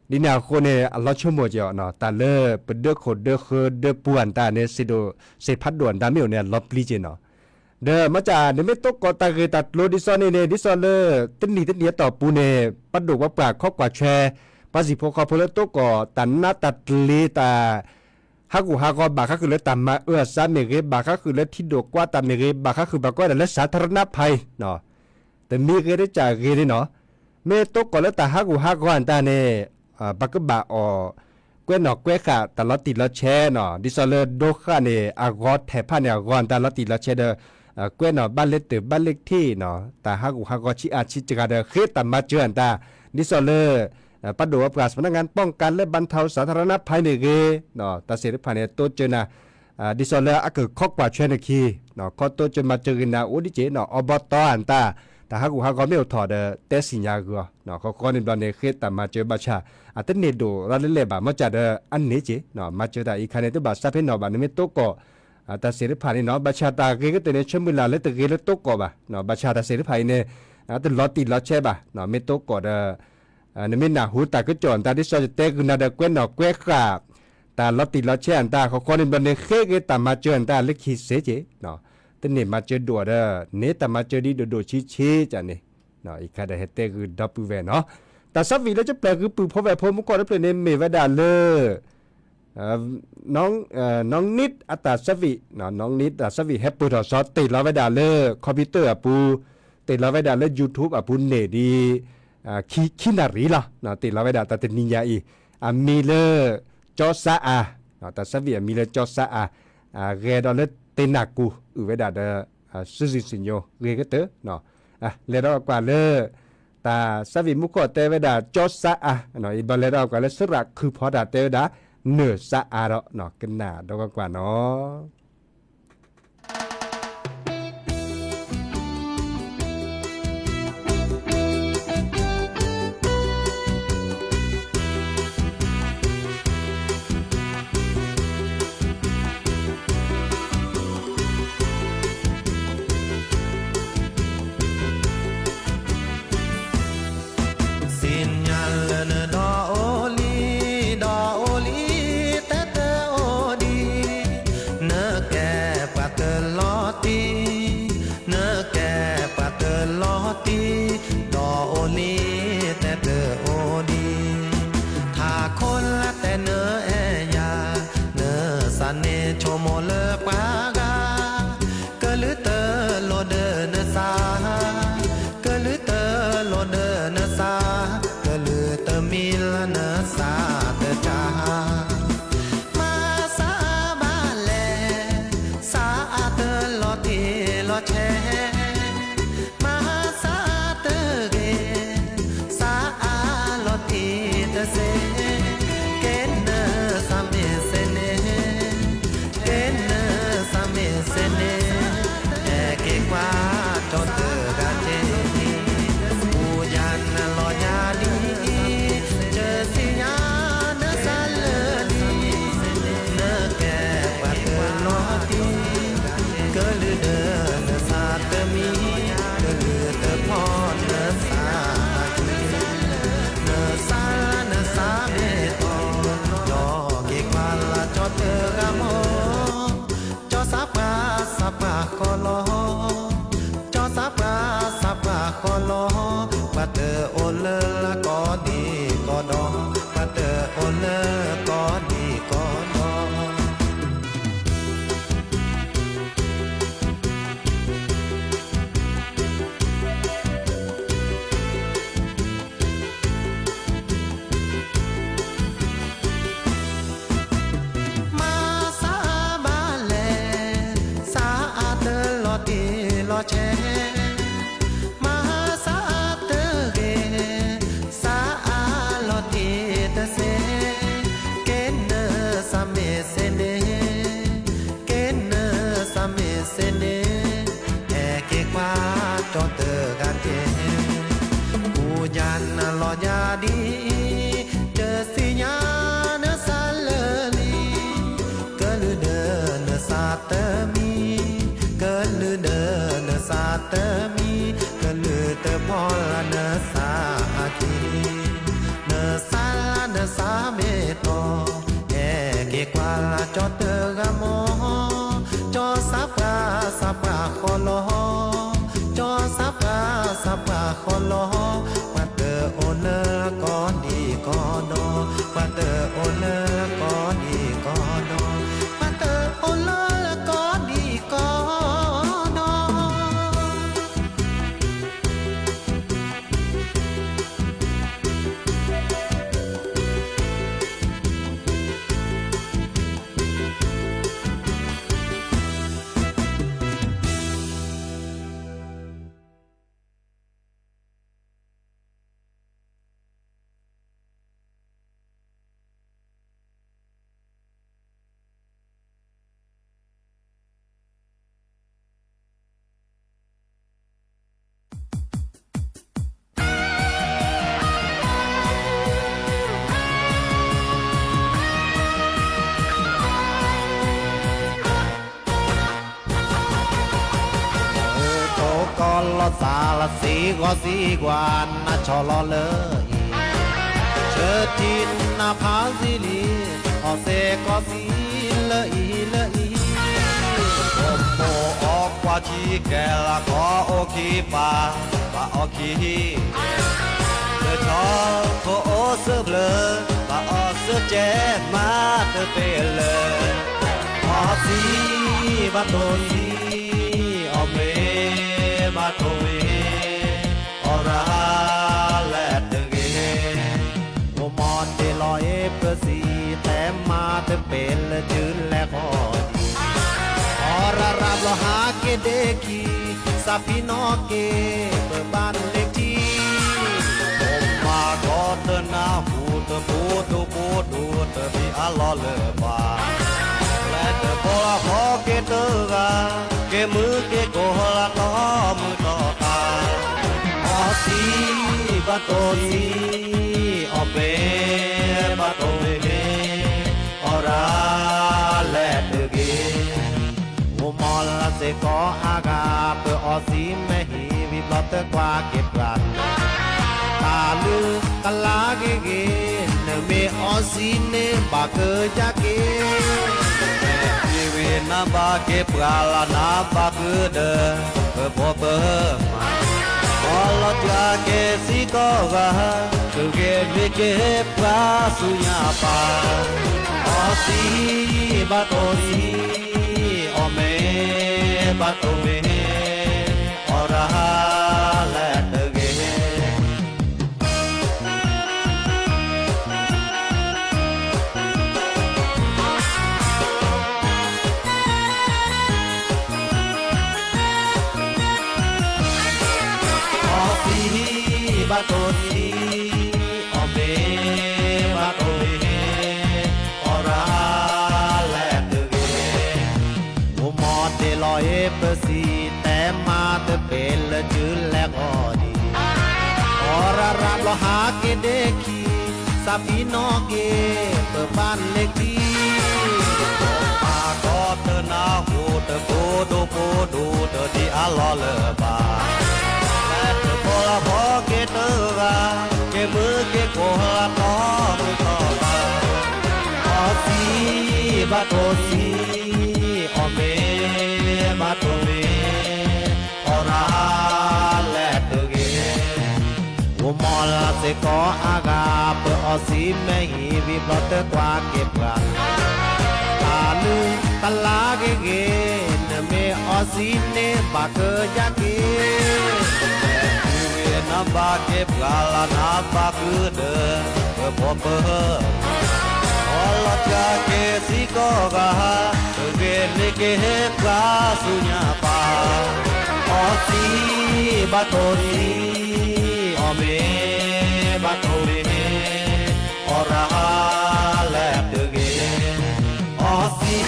ဒီး ဟးဂူာ်ဟးဂီၤဖးရၤညါ ဒ်န့ၣ်အဃိန့ၣ် အလီၤဆိကမိၣ်က့ၤအီၤ တၢ်လၢပဒၢခိၣ်ဒၢဃၢၤဒၢပူၤအတၢ်န့ၣ် စ့ၢ်ဒိၣ်စ့ၢ်ဖးဒိၣ်အတၢ်မ့ၢ်အိၣ်န့ၣ် အလီၤပျံၤက့ၤနီၤ, ဒီးမ့ၢ်ကၢ် နမ့ၢ်တိကိးတၢ်ဂ့ၢ်တၢ်ကျိၤဒ်သိးန့ၣ်န့ၣ် ဒ်သိးလၢ တနံၣ်တနံၣ်အတီၢ်ပူၤန့ၣ် ပဒိၣ်ပှၤပှၢ်ခီကွၢ်ဆွဲ ပှၤစံၣ်ဖိဃီဖိလၢတိကိးတၢ်နးတၢ်တလ့ၤတၢ် ဟးဂူာ်ဟးဂီၤဘၣ်ဃးဃုာ်လၢတၢ်မၤအၢအစါမ့ၢ်ဂ့ၤ ဘၣ်ဃးဃုာ်လၢထံဒိၣ်ကွါတၢ်မ့ၢ်ဂ့ၤ ဘၣ်ဃးဃုာ်ဘၣ်ကီးဝဲဒၣ်လၢစးထရနါဖးအံၤ တမံၤဂ့ၤတကၢ်ဂ့ၤန့ၣ်နီၤ, မ့ၢ်တိကိးလၢတၢ်ဟးဂူာ်ဟးဂီၤအတၢ်န့ၣ် ပကဘၣ်အီၣ် ကွဲနီၣ်ကွဲဃာ်တၢ်လီၤတံၢ်လီၤဆဲးနီၤ, ဒ်သိးလၢဒိဃာ်န့ၣ် အဂီၤထဲးဖးန့ၣ် အဂီၤအတၢ်လီၤတံၢ်လီၤဆဲးဒီး ကွဲနီၣ်ဘၣ်လ့တၢၢ်ဘၣ်လ့ထံၣ်နီၤ, တၢ်ဟးဂူာ်ဟးဂီၤဆံးအါဆံးစှၤဒီး ဃ့တၢ်မၤစၢၤအတၢ် ဒ်သိးလၢ ပဒိၣ်ပှၤပှၢ် สำนักงานป้องกันและบรรเทาสาธารณภัย မ့ၢ်ဂ့ၤ တၢ်စ့ၢ်တဖၣ်န့ၣ် တိစၢၤနၤ ဒ်သိးလၢအကခီကွၢ်ဆွဲနခံ ခီတိစၢၤမၤစၢၤဂ့ၤနၤအိၣ်ဒ်က့ၤနီၤ, အီဘီတီအတၢ် တၢ်ဟးဂူာ်ဟးဂီၤမ့ၢ်အိၣ်ထီၣ်ဒီး တဲစံၣ်ညါဂ့ၤအီၤ, ဃီဃီန့ၣ်ဘျီန့ၣ် ဃ့တၢ်မၤစၢၤဘၣ်ဆၣ် အတန့ၢ်ဒိၣ်ရၤလၢလဲၣ်ဘၣ် မ့ၢ်ကၢ်ဒီး အန့ၣ်က့ၤ မၤစၢၤတၢ်အံၤခါန့ၣ် တဘၣ်စးဖဲနီၣ်ဘၣ် နမ့ၢ်တိကိး တၢ်စ့ၢ်တဖၣ်န့ၣ်နီၤ, ဘၣ်ဆၣ်တၢ်ဂ့ၤကတၢၢ်န့ၣ် ဆၢမုၢ်လၢ်လၢတဂ့ၤလၢတိကိးဘၣ်, ဘၣ်ဆၣ်တၢ်စ့ၢ်တဖၣ်အံၤန့ၣ် တလီၤတံၢ်လီၤဆဲးဘၣ်, မ့ၢ်တိကိးဒီး နမ့ၢ်နၢ်ဟူတၢ်ကစီၣ်အတၢ် ဒ်သိးယတဲဂုာ်နၤဒီး ကွဲနီၣ်ကွဲဃာ် တၢ်လီၤတံၢ်လီၤဆဲးအတၢ် ဃီဃီန့ၣ်ဘျီန့ၣ် ဃ့ဂ့ၤတၢ်မၤစၢၤအတၢ်လၢခံစ့ၢ်က့ၤ, တန့ၢ်မၤစၢၤဒိၣ်ဒီး န့ၢ်တၢ်မၤစၢၤဒ်ဒိၣ်ဒိၣ်ဆံးဆံးကန့ၣ်, အံၤခါဒီးဟဲတဲဂုာ်ဒီပုၢ်ဝဲၢ်နီၤ, တၢ်ဆၢဝံၤလၢကပျၢ်ဂုာ်ပုၢ်ဖိဝဲၢ်ဖိမူခိၣ်တဖျၢၣ်န့ၣ် မ့ၢ်ဝဲဒၣ်လၢ နီၢ်နံၣ်အတၢ်ဆၢဝံၤ, နီၢ်နံၣ်တၢ်ဆၢဝံၤဟဲပၢၢ်ထီၣ်စီၤ တ့ၢ်လီၤဝဲဒၣ်လၢ computer အပူၤ, တ့ၢ်လီၤဝဲဒၣ်လၢ YouTube အပူၤန့ၣ်ဒ် ခံနၣ်ရံၣ်လီၤ, တ့ၢ်လီၤဝဲဒၣ်တၢ်တနံၤညါအံၤ, အမံၤလၢ ကၠီစါအၤ, တၢ်ဆၢဝံၤအမံၤလၢကၠီစါအၤ, ဂဲၤဒီးလၢတ့ၢ်နၢ်ကူၣ် အုၣ်ဝဲဒၣ်ဒီး စူစံၣ်စံၣ်ညိ ဂ့ၤကတၢၢ် လဲၤဒီးကွၢ်လၢ တၢ်ဆၢဝံၤမူခိၣ်တဲဝဲဒၣ် ကၠီစါအၤ, အံၤဘျီလဲၤဒီးကွၢ်လၢ စရၣ်ခုၣ်ဖီတၢ်တဲဝဲဒၣ် နၢၤစါအါထီၣ်နီၤ ကနၣ်ဒီကွၢ်ကွၢ်နီၤ. သ့ၣ်ညါလၢနဒီအိၣ်လံ, ဒီအိၣ်လံတဲတအိၣ်ဒံး, နကဲပှၤတလီၤတံၢ်, နကဲပှၤတလီၤတံၢ်, ဒီအိၣ်လံတဲတအိၣ်ဒံး, ထးခိၣ်လၢတဲနအဲၣ်ယၤ, နသးန့ၣ်ဆိကမိၣ်လၢပှၤဂၤ ကလုၢ်တလိၣ်ဒၢနသး, ကလုၢ်တလိၣ်ဒၢနသး, ကလုၢ်တမံၤလၢနသးတကး, မၤသးဘၣ်လဲၣ်, သးအါတလီၤတံၢ်လီၤဆဲး, မၤသးတဂ့ၤ, သးအါလီၤတံၢ်တစ့, ကဲနသးမ့ၢ်စ့န့ၣ် ကဲနသးမ့ၢ်စ့န့ၣ်, ဟဲက့ၤကွၢ်ကၠီတဂၤက့ၤ, ပူၤယၤနလီၤယၤဒ်အံၤ, တသ့ၣ်ညါနသးလၢာ်လံ, နကဲပှၤတလီၤတံၢ်, ကလုၢ်ဒၢနသးတမံၤ, ကလုၢ်တဖီနသးအက့ၤ, နသးလၢနသးမ့ၢ်တီ, ကၠီက့ၤကွၢ်လၢကၠီတဂၤမီၤ ကၠီသးပှၢ်သးပှၢ်ဃီလီၤ, ကၠီသးပှၢ်သးပှၢ်ဃီလီၤ, ပှၤတအိၣ်လၢကီၢ်ဒံးကီၢ်ဒီး, ပှၤတအိၣ်လၢကီၢ်ဒံးကီၢ်ဒီး မၤသးဘၣ်လဲၣ်, သးအါတလီၤတံၢ်လီၤဆဲး, မၤသးတဂ့ၤ, သးအါလီၤတံၢ်တစ့, ကဲနသးမ့ၢ်စ့န့ၣ်, ကဲနသးမ့ၢ်စ့န့ၣ်, ဟဲက့ၤကွၢ်ကၠီတဂၤက့ၤ, ပူၤယၤနလီၤယၤဒ်အံၤ, တသ့ၣ်ညါနသးလၢာ်လံ, ကလုၢ်ဒၢနသးတမံၤ, ကလုၢ်ဒၢနသးတမံၤ, ကလုၢ်တဖီလၢနသးအက့ၤ, နသးလၢနသးမ့ၢ်တီ, ဟဲက့ၤကွၢ်လၢကၠီတဂၤမီၤ, ကၠီသးပှၢ်သးပှၢ်ဃီလီၤ, ကၠီသးပှၢ်သးပှၢ်ဃီလီၤ, ပှၤတအိၣ်လၢကီၢ်ဒံးကီၢ်ဒီး, ပှၤတအိၣ်လၢကီၢ်ဒံးကီၢ်ဒီး, ပှၤတအိၣ်လၢကီၢ်ဒံးကီၢ်ဒီး ထိၣ်ကီၢ်လီၤသးလၢစ့ၢ်ကီးစ့ၢ်ကီး နဆီၣ်လီၤလၢအံၤ, ဆၢထံနဖးစံလံ, အီၣ်စ့ၢ်ကီးစံလၢအံၤလၢအံၤ, မိၢ်မိၢ်အီၣ်ကွၢ်ခံကဲလၢကီၢ်အိၣ်ခံပၤ, ဘၣ်အီၣ်ခံ လၢထီၣ်ခိၣ်အိၣ်စၢဖျၢၣ်, ဘၣ်အီၣ်စၢကဲမးတပ့ၤလၢာ်, အီၣ်စံဘၣ်ထိၣ်စံ, အီၣ်မ့ၤဘၣ်ထိၣ်မ့ၤ, အီၣ်ရၤလဲၤတဂ့ၤ, မိၢ်မိၢ်တ့ၢ်လီၤအ့ၣ်ပၢၢ်စံ, တဲမးတပ့ၤလၢာ်တုၤလဲၤဃီၤဒံး, အီၣ်ရၤရၤဘျီဟးက့ၤဒ့ခံ, စးဖံနီၣ်က့ၤ ပဘၣ်န့ၢ်ထံ, မိၢ်မးကီၢ်တနၢ်ဟူတ တဘိဒိဘိဒိတဘ့ၣ်အလီၢ်လၢၤဘၣ်, လဲၤတဘီလၢ်ဘီက့ၤတဂၤ, က့ၤမုၢ်က့ၤကိးလၢတီမုၢ်တီတၢ်, အီၣ်စံဘၣ်တိၢ်စံ, အီၣ်မ့ၤဘၣ်တိၢ်မ့ၤ, အီၣ်ရၣ်လဲၤတဂ့ၤ အိၣ်မီၢ်လၢ်စ့ၢ်ကီးအဂၤ ပအီၣ်စံမ့ၢ်ဟံၣ်ဝံၤဘျီတကွၢ်က့ၤပှၤ, တၢ်လုၢ်ကလါဂ့ၤဂ့ၤ, နမ့ၢ်အီၣ်စံန့ၣ်ဘၣ်ကယၤက့ၤ, မ့ၢ်ဝံၤနဘၣ်က့ၤပှၤလၢနဘၣ်ဃုာ်ဒီး ပဘိပမၤ, အီၣ်လီၤတၢ်က့ၤစံကီးဂၤ, တဂ့ၤမ့ၢ်က့ၤပှၤဆူညါပၤ, အီၣ်စံဘၣ်တိၢ်စံ, အီၣ်မ့ၤဘၣ်တိၢ်မ့ၤ, အီၣ်ရၣ်လဲၤတဂ့ၤ အီၣ်စံဘၣ်တိၢ်စံ, အီၣ်မ့ၤဘၣ်တိၢ်မ့ၤ, အီၣ်ရၣ်လဲၤတဂ့ၤ အိၣ်မီၢ်တ့ၢ်လီၤအ့ၣ်ပစံး တဲမၤတဘ့ၣ်လၢကၠူလဲၤဂီၤဒံး, အီၣ်ရၣ်ရၣ်ဘျီဟးက့ၤဒ့ခံ, စးဖံးနီၣ်က့ၤ ပဘၣ်လဲၤခံ, ပၢ်ကီတနၢ်ဟူတဘိဒိဘိဒိတဘ့ၣ်အလီၢ်လၢၤဘၣ်, လဲၤတဘီလၢ်ဘီက့ၤတဂၤ, က့ၤမုၢ်က့ၤကိးလၢတီမုၢ်တီတၢ်, အီၣ်စံဘၣ်တိၢ်စံ, အီၣ်မ့ၤဘၣ်တိၢ်မ့ၤ, အီၣ်ရၣ်လဲၤတဂ့ၤ အိၣ်မီၢ်လၢ်စ့ၢ်ကီးအဂၤ ပအီၣ်စံမ့ၢ်ဟံၣ်ဝံၤဘျီတကွၢ်က့ၤပှၤ, တၢ်လုၢ်တၢ်လၢဂ့ၤဂ့ၤ, နမ့ၢ်အီၣ်စံန့ၣ်ဘၣ်ကယၤက့ၤ, မ့ၢ်ဝံၤနဘၣ်က့ၤပှၤလၢနဘၣ်ဃုာ်ဒီး ပဘိပမၤ, အီၣ်လီၤတၢ်က့ၤစံကီးဂၤ, တဂ့ၤမ့ၢ်က့ၤပှၤဆူညါပၤ, အီၣ်စံဘၣ်တိၢ်စံ, အီၣ်မ့ၤဘၣ်တိၢ်မ့ၤ, အီၣ်ရၣ်လဲၤတဂ့ၤ, အီၣ်စံ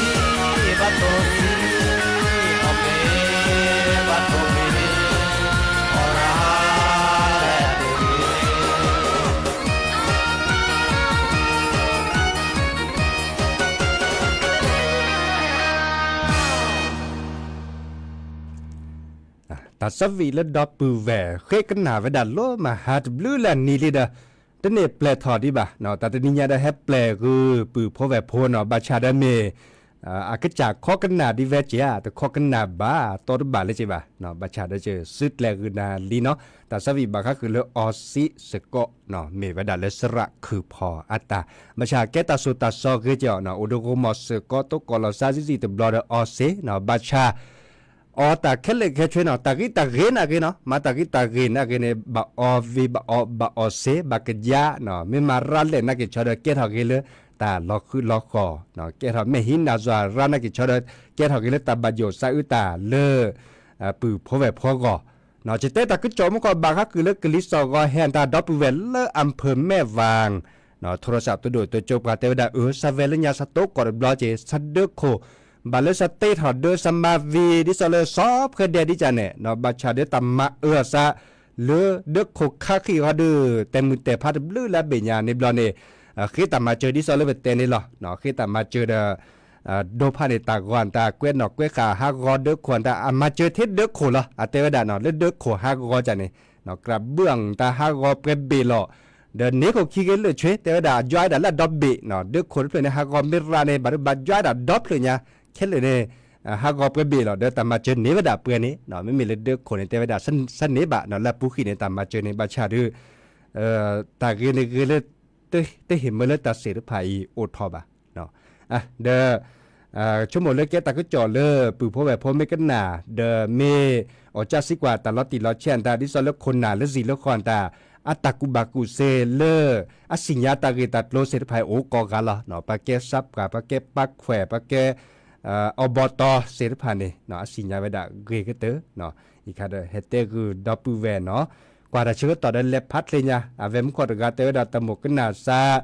ဘၣ်တိၢ်စံ, အီၣ်မ့ၤဘၣ်တိၢ်မ့ၤ, အီၣ်ရၣ်လဲၤတဂ့ၤ တၢ်သးဝံၣ်လၢဒီပုၢ်ဝဲၢ် ဃ့ကနၣ်ဝဲဒၣ်လီၤမၢ်ဟါတဘျုးလၢနံၤလံဒီး တန့ၢ်ပျဲၢ်ထီၣ်ဒံးဘၣ်, တၢ်တနံၤညါဒီးဟဲပျဲၢ်ဂုာ်ပုၢ်ဖိဝဲၢ်ဖိနီၤ, ဘၣ်ဆၣ်ဒီးမ့ၢ် အကစၢ်ခီကနၣ်ဒံးဝဲက့ၤဧါ, တခီကနၣ်ဘၣ် တီတဘၣ်လၢက့ၤဘၣ်, ဘၣ်ဆၣ်ဒီးက့ၤ သုကျဲၤဂုာ်နၤလံနီၤ, တၢ်သးဝံၣ်ဘၣ်ဃးဃုာ်လၢအီစံးစ့ၢ်ကီး မ့ၢ်ဝဲဒၣ်လၢစရးခုၣ်ဖီအတၢ်, ဘၣ်ဆၣ်ကဲတၢ်စိၤတၢ်စီဂ့ၤက့ၤအီၤနီၤ, အိၣ်ဒီးဂီၤမီၢ်စ့ၢ်ကီး တိကိးလီၤစါစံၣ်စံၣ်တဘျီဒီးအီစ့နီၤ, ဘၣ်ဆၣ် အီတၢ်ခဲလၢာ်ခဲဆ့နီၤ, တၢ်ဂံၢ်တၢ်ဂ့ၤနာ်က့နီၤ, မၤတၢ်ဂံၢ်တၢ်ဂ့ၤနာ်က့န့ၣ် ဘၣ်အီဝံၤ ဘၣ်အီ ဘၣ်အီစ့ ဘၣ်ကယါနီၤ, မ့ၢ်မၤရၤလဲၣ်နာ်က့ၤဆီဒီး ကဲထီၣ်ဂ့ၤလၢတၢ်လီၤဃုလီၤဃီၤ, ကဲထီၣ်မ့ၢ်ဟံးနၤစှၤရၤနာ်က့ၤဆီဒီး ကဲထီၣ်ဂ့ၤလၢတၢ်ဘၣ်ယိၣ်စးအုးတၢ်လၢ ပုၢ်ဖိဝဲၢ်ဖိအဂီၢ်, ကတဲတၢ်ကစီၣ်မုၢ်ကီၢ်ဘၣ်ဃးဃုာ်လၢကလံၤစိးဂီၤဟဲအတၢ်ဒီပုၢ်ဝဲၢ်လၢအဖၢၣ်မဲၢ်ဝၣ် ထိရစးတဒိၣ်တကၠိပှၤတဲဝဲဒၣ် အၢ ဆၢဝဲလၢညါဆၢတိကိးတဘျီက့ၤ ဆၢဒၢခိၣ် ဘၣ်လၢဆၢတ့ထီၣ်ဒၢဆၢမၤဝံၤ ဒ်သိးလၢစီၤဖှဲးဒဲးဒ်ကန့ၣ် ဘၣ်ဆၣ်ဒၢတၢ်မၤအၢအသး လၢဒၢခိၣ်ခါဃံးဃီဒုး တဲမုာ်တဲာ်ဖးတဘျုးလၢအဘ့ၣ်ညါန့ၣ်ဘျီန့ၣ် ဃ့တၢ်မၤစၢၤဒ်သိးလၢပတဲန့ၣ်လီၤ. ဃ့တၢ်မၤစၢၤဒီး ဒိဖးန့ၣ် တၢ်ဂီၤတၢ်ကွဲးနီၣ်ကွဲးဃာ်ဟးဂီၤဒၢခိၣ်တၢ် အမၤစၢၤထဲဒၢခိၣ်လီၤ. အတဲဝဲဒၣ်နီၤ လၢဒၢခိၣ်ဟးဂီၤကန့ၣ် ကြၢးဘုၣ်အတၢ်ဟးဂီၤပှဲၤဘ့ၣ်လီၤ. ဒီးန့ၢ်ခိၣ်ခံဂ့ၤလၢာ်ဆွ့ တဲဝဲဒၣ် ယွၤဒၣ်လၢအဒီဘ့ၣ်နီၤ ဒၢခိၣ်တဖျၢၣ်န့ၣ် ဟးဂီၤမ့ၢ်ရၤန့ၣ် ဘၣ်ဒိဘၣ်ယွၤဒၣ်ဒီဖျၢၣ်ညါ ခဲလၢာ်န့ၣ် ဟးဂီၤပှဲၤဘ့ၣ်လီၤ. ဒီးတၢ်မၤစၢၤန့ၢ်ဝဲဒၣ်ပှဲၤန့ၣ် မ့မ့ၢ်လၢဒၢခိၣ်န့ၣ် တဲဝဲဒၣ် ဆၢန့ၢ်ဘၣ်နီၤ လၢအပူၤဃံန့ၣ် တၢ်မၤစၢၤန့ၣ် ဘၣ်ဆၣ်ဒုး တၢ်ဂ့ၤန့ၣ်ဂ့ၤလၢ တဟ့ၣ်မၢလၢတၢ်စ့ၢ်တဖၣ်အံၤအိၣ်ထီၣ်ဘၣ်. ဒီး ဆိကမိၣ်လၢကဲတၢ်ကစီၣ်လၢပုၢ်ဖိဝဲၢ်ဖိမ့ၢ်ကနၣ် ဒီးမ့ၢ်အီၣ်ကၢ်စံကွၢ်တၢ်လီၤတံၢ်လီၤဆဲးအတၢ် ဒ်သိးလၢခိၣ်နၢ်လၢစံၣ်လၢဃီတၢ် အတၢ်ကူၣ်ဘၣ်ကူၣ်သ့လၢ အစံၣ်ညါတၢ်ဂ့ၢ်တၢ်ကျိၤသ့ၣ်တဖၣ်အံၤအိၣ်ကိးဂၤလီၤ. ပှၤကဲစးပှၢ် ပှၤကဲပၢ်ခွဲး ပှၤကဲ အီဘီတီသ့ၣ်တဖၣ်န့ၣ် အစံၣ်ညါဝဲဒၣ်ဂ့ၤကတၢၢ် အံၤခါဒီးဟဲတဲဂုာ်ဒီပုၢ်ဝဲၢ်နီၤ ကွၢ်တၢ်ဆၢကတီၢ်ဒီးလဲၤဖးချ့ညါ အဝဲမုၢ်ကီၢ်တဂၤတဲဝဲဒၣ်တၢ်မိၣ်ကနၣ်စး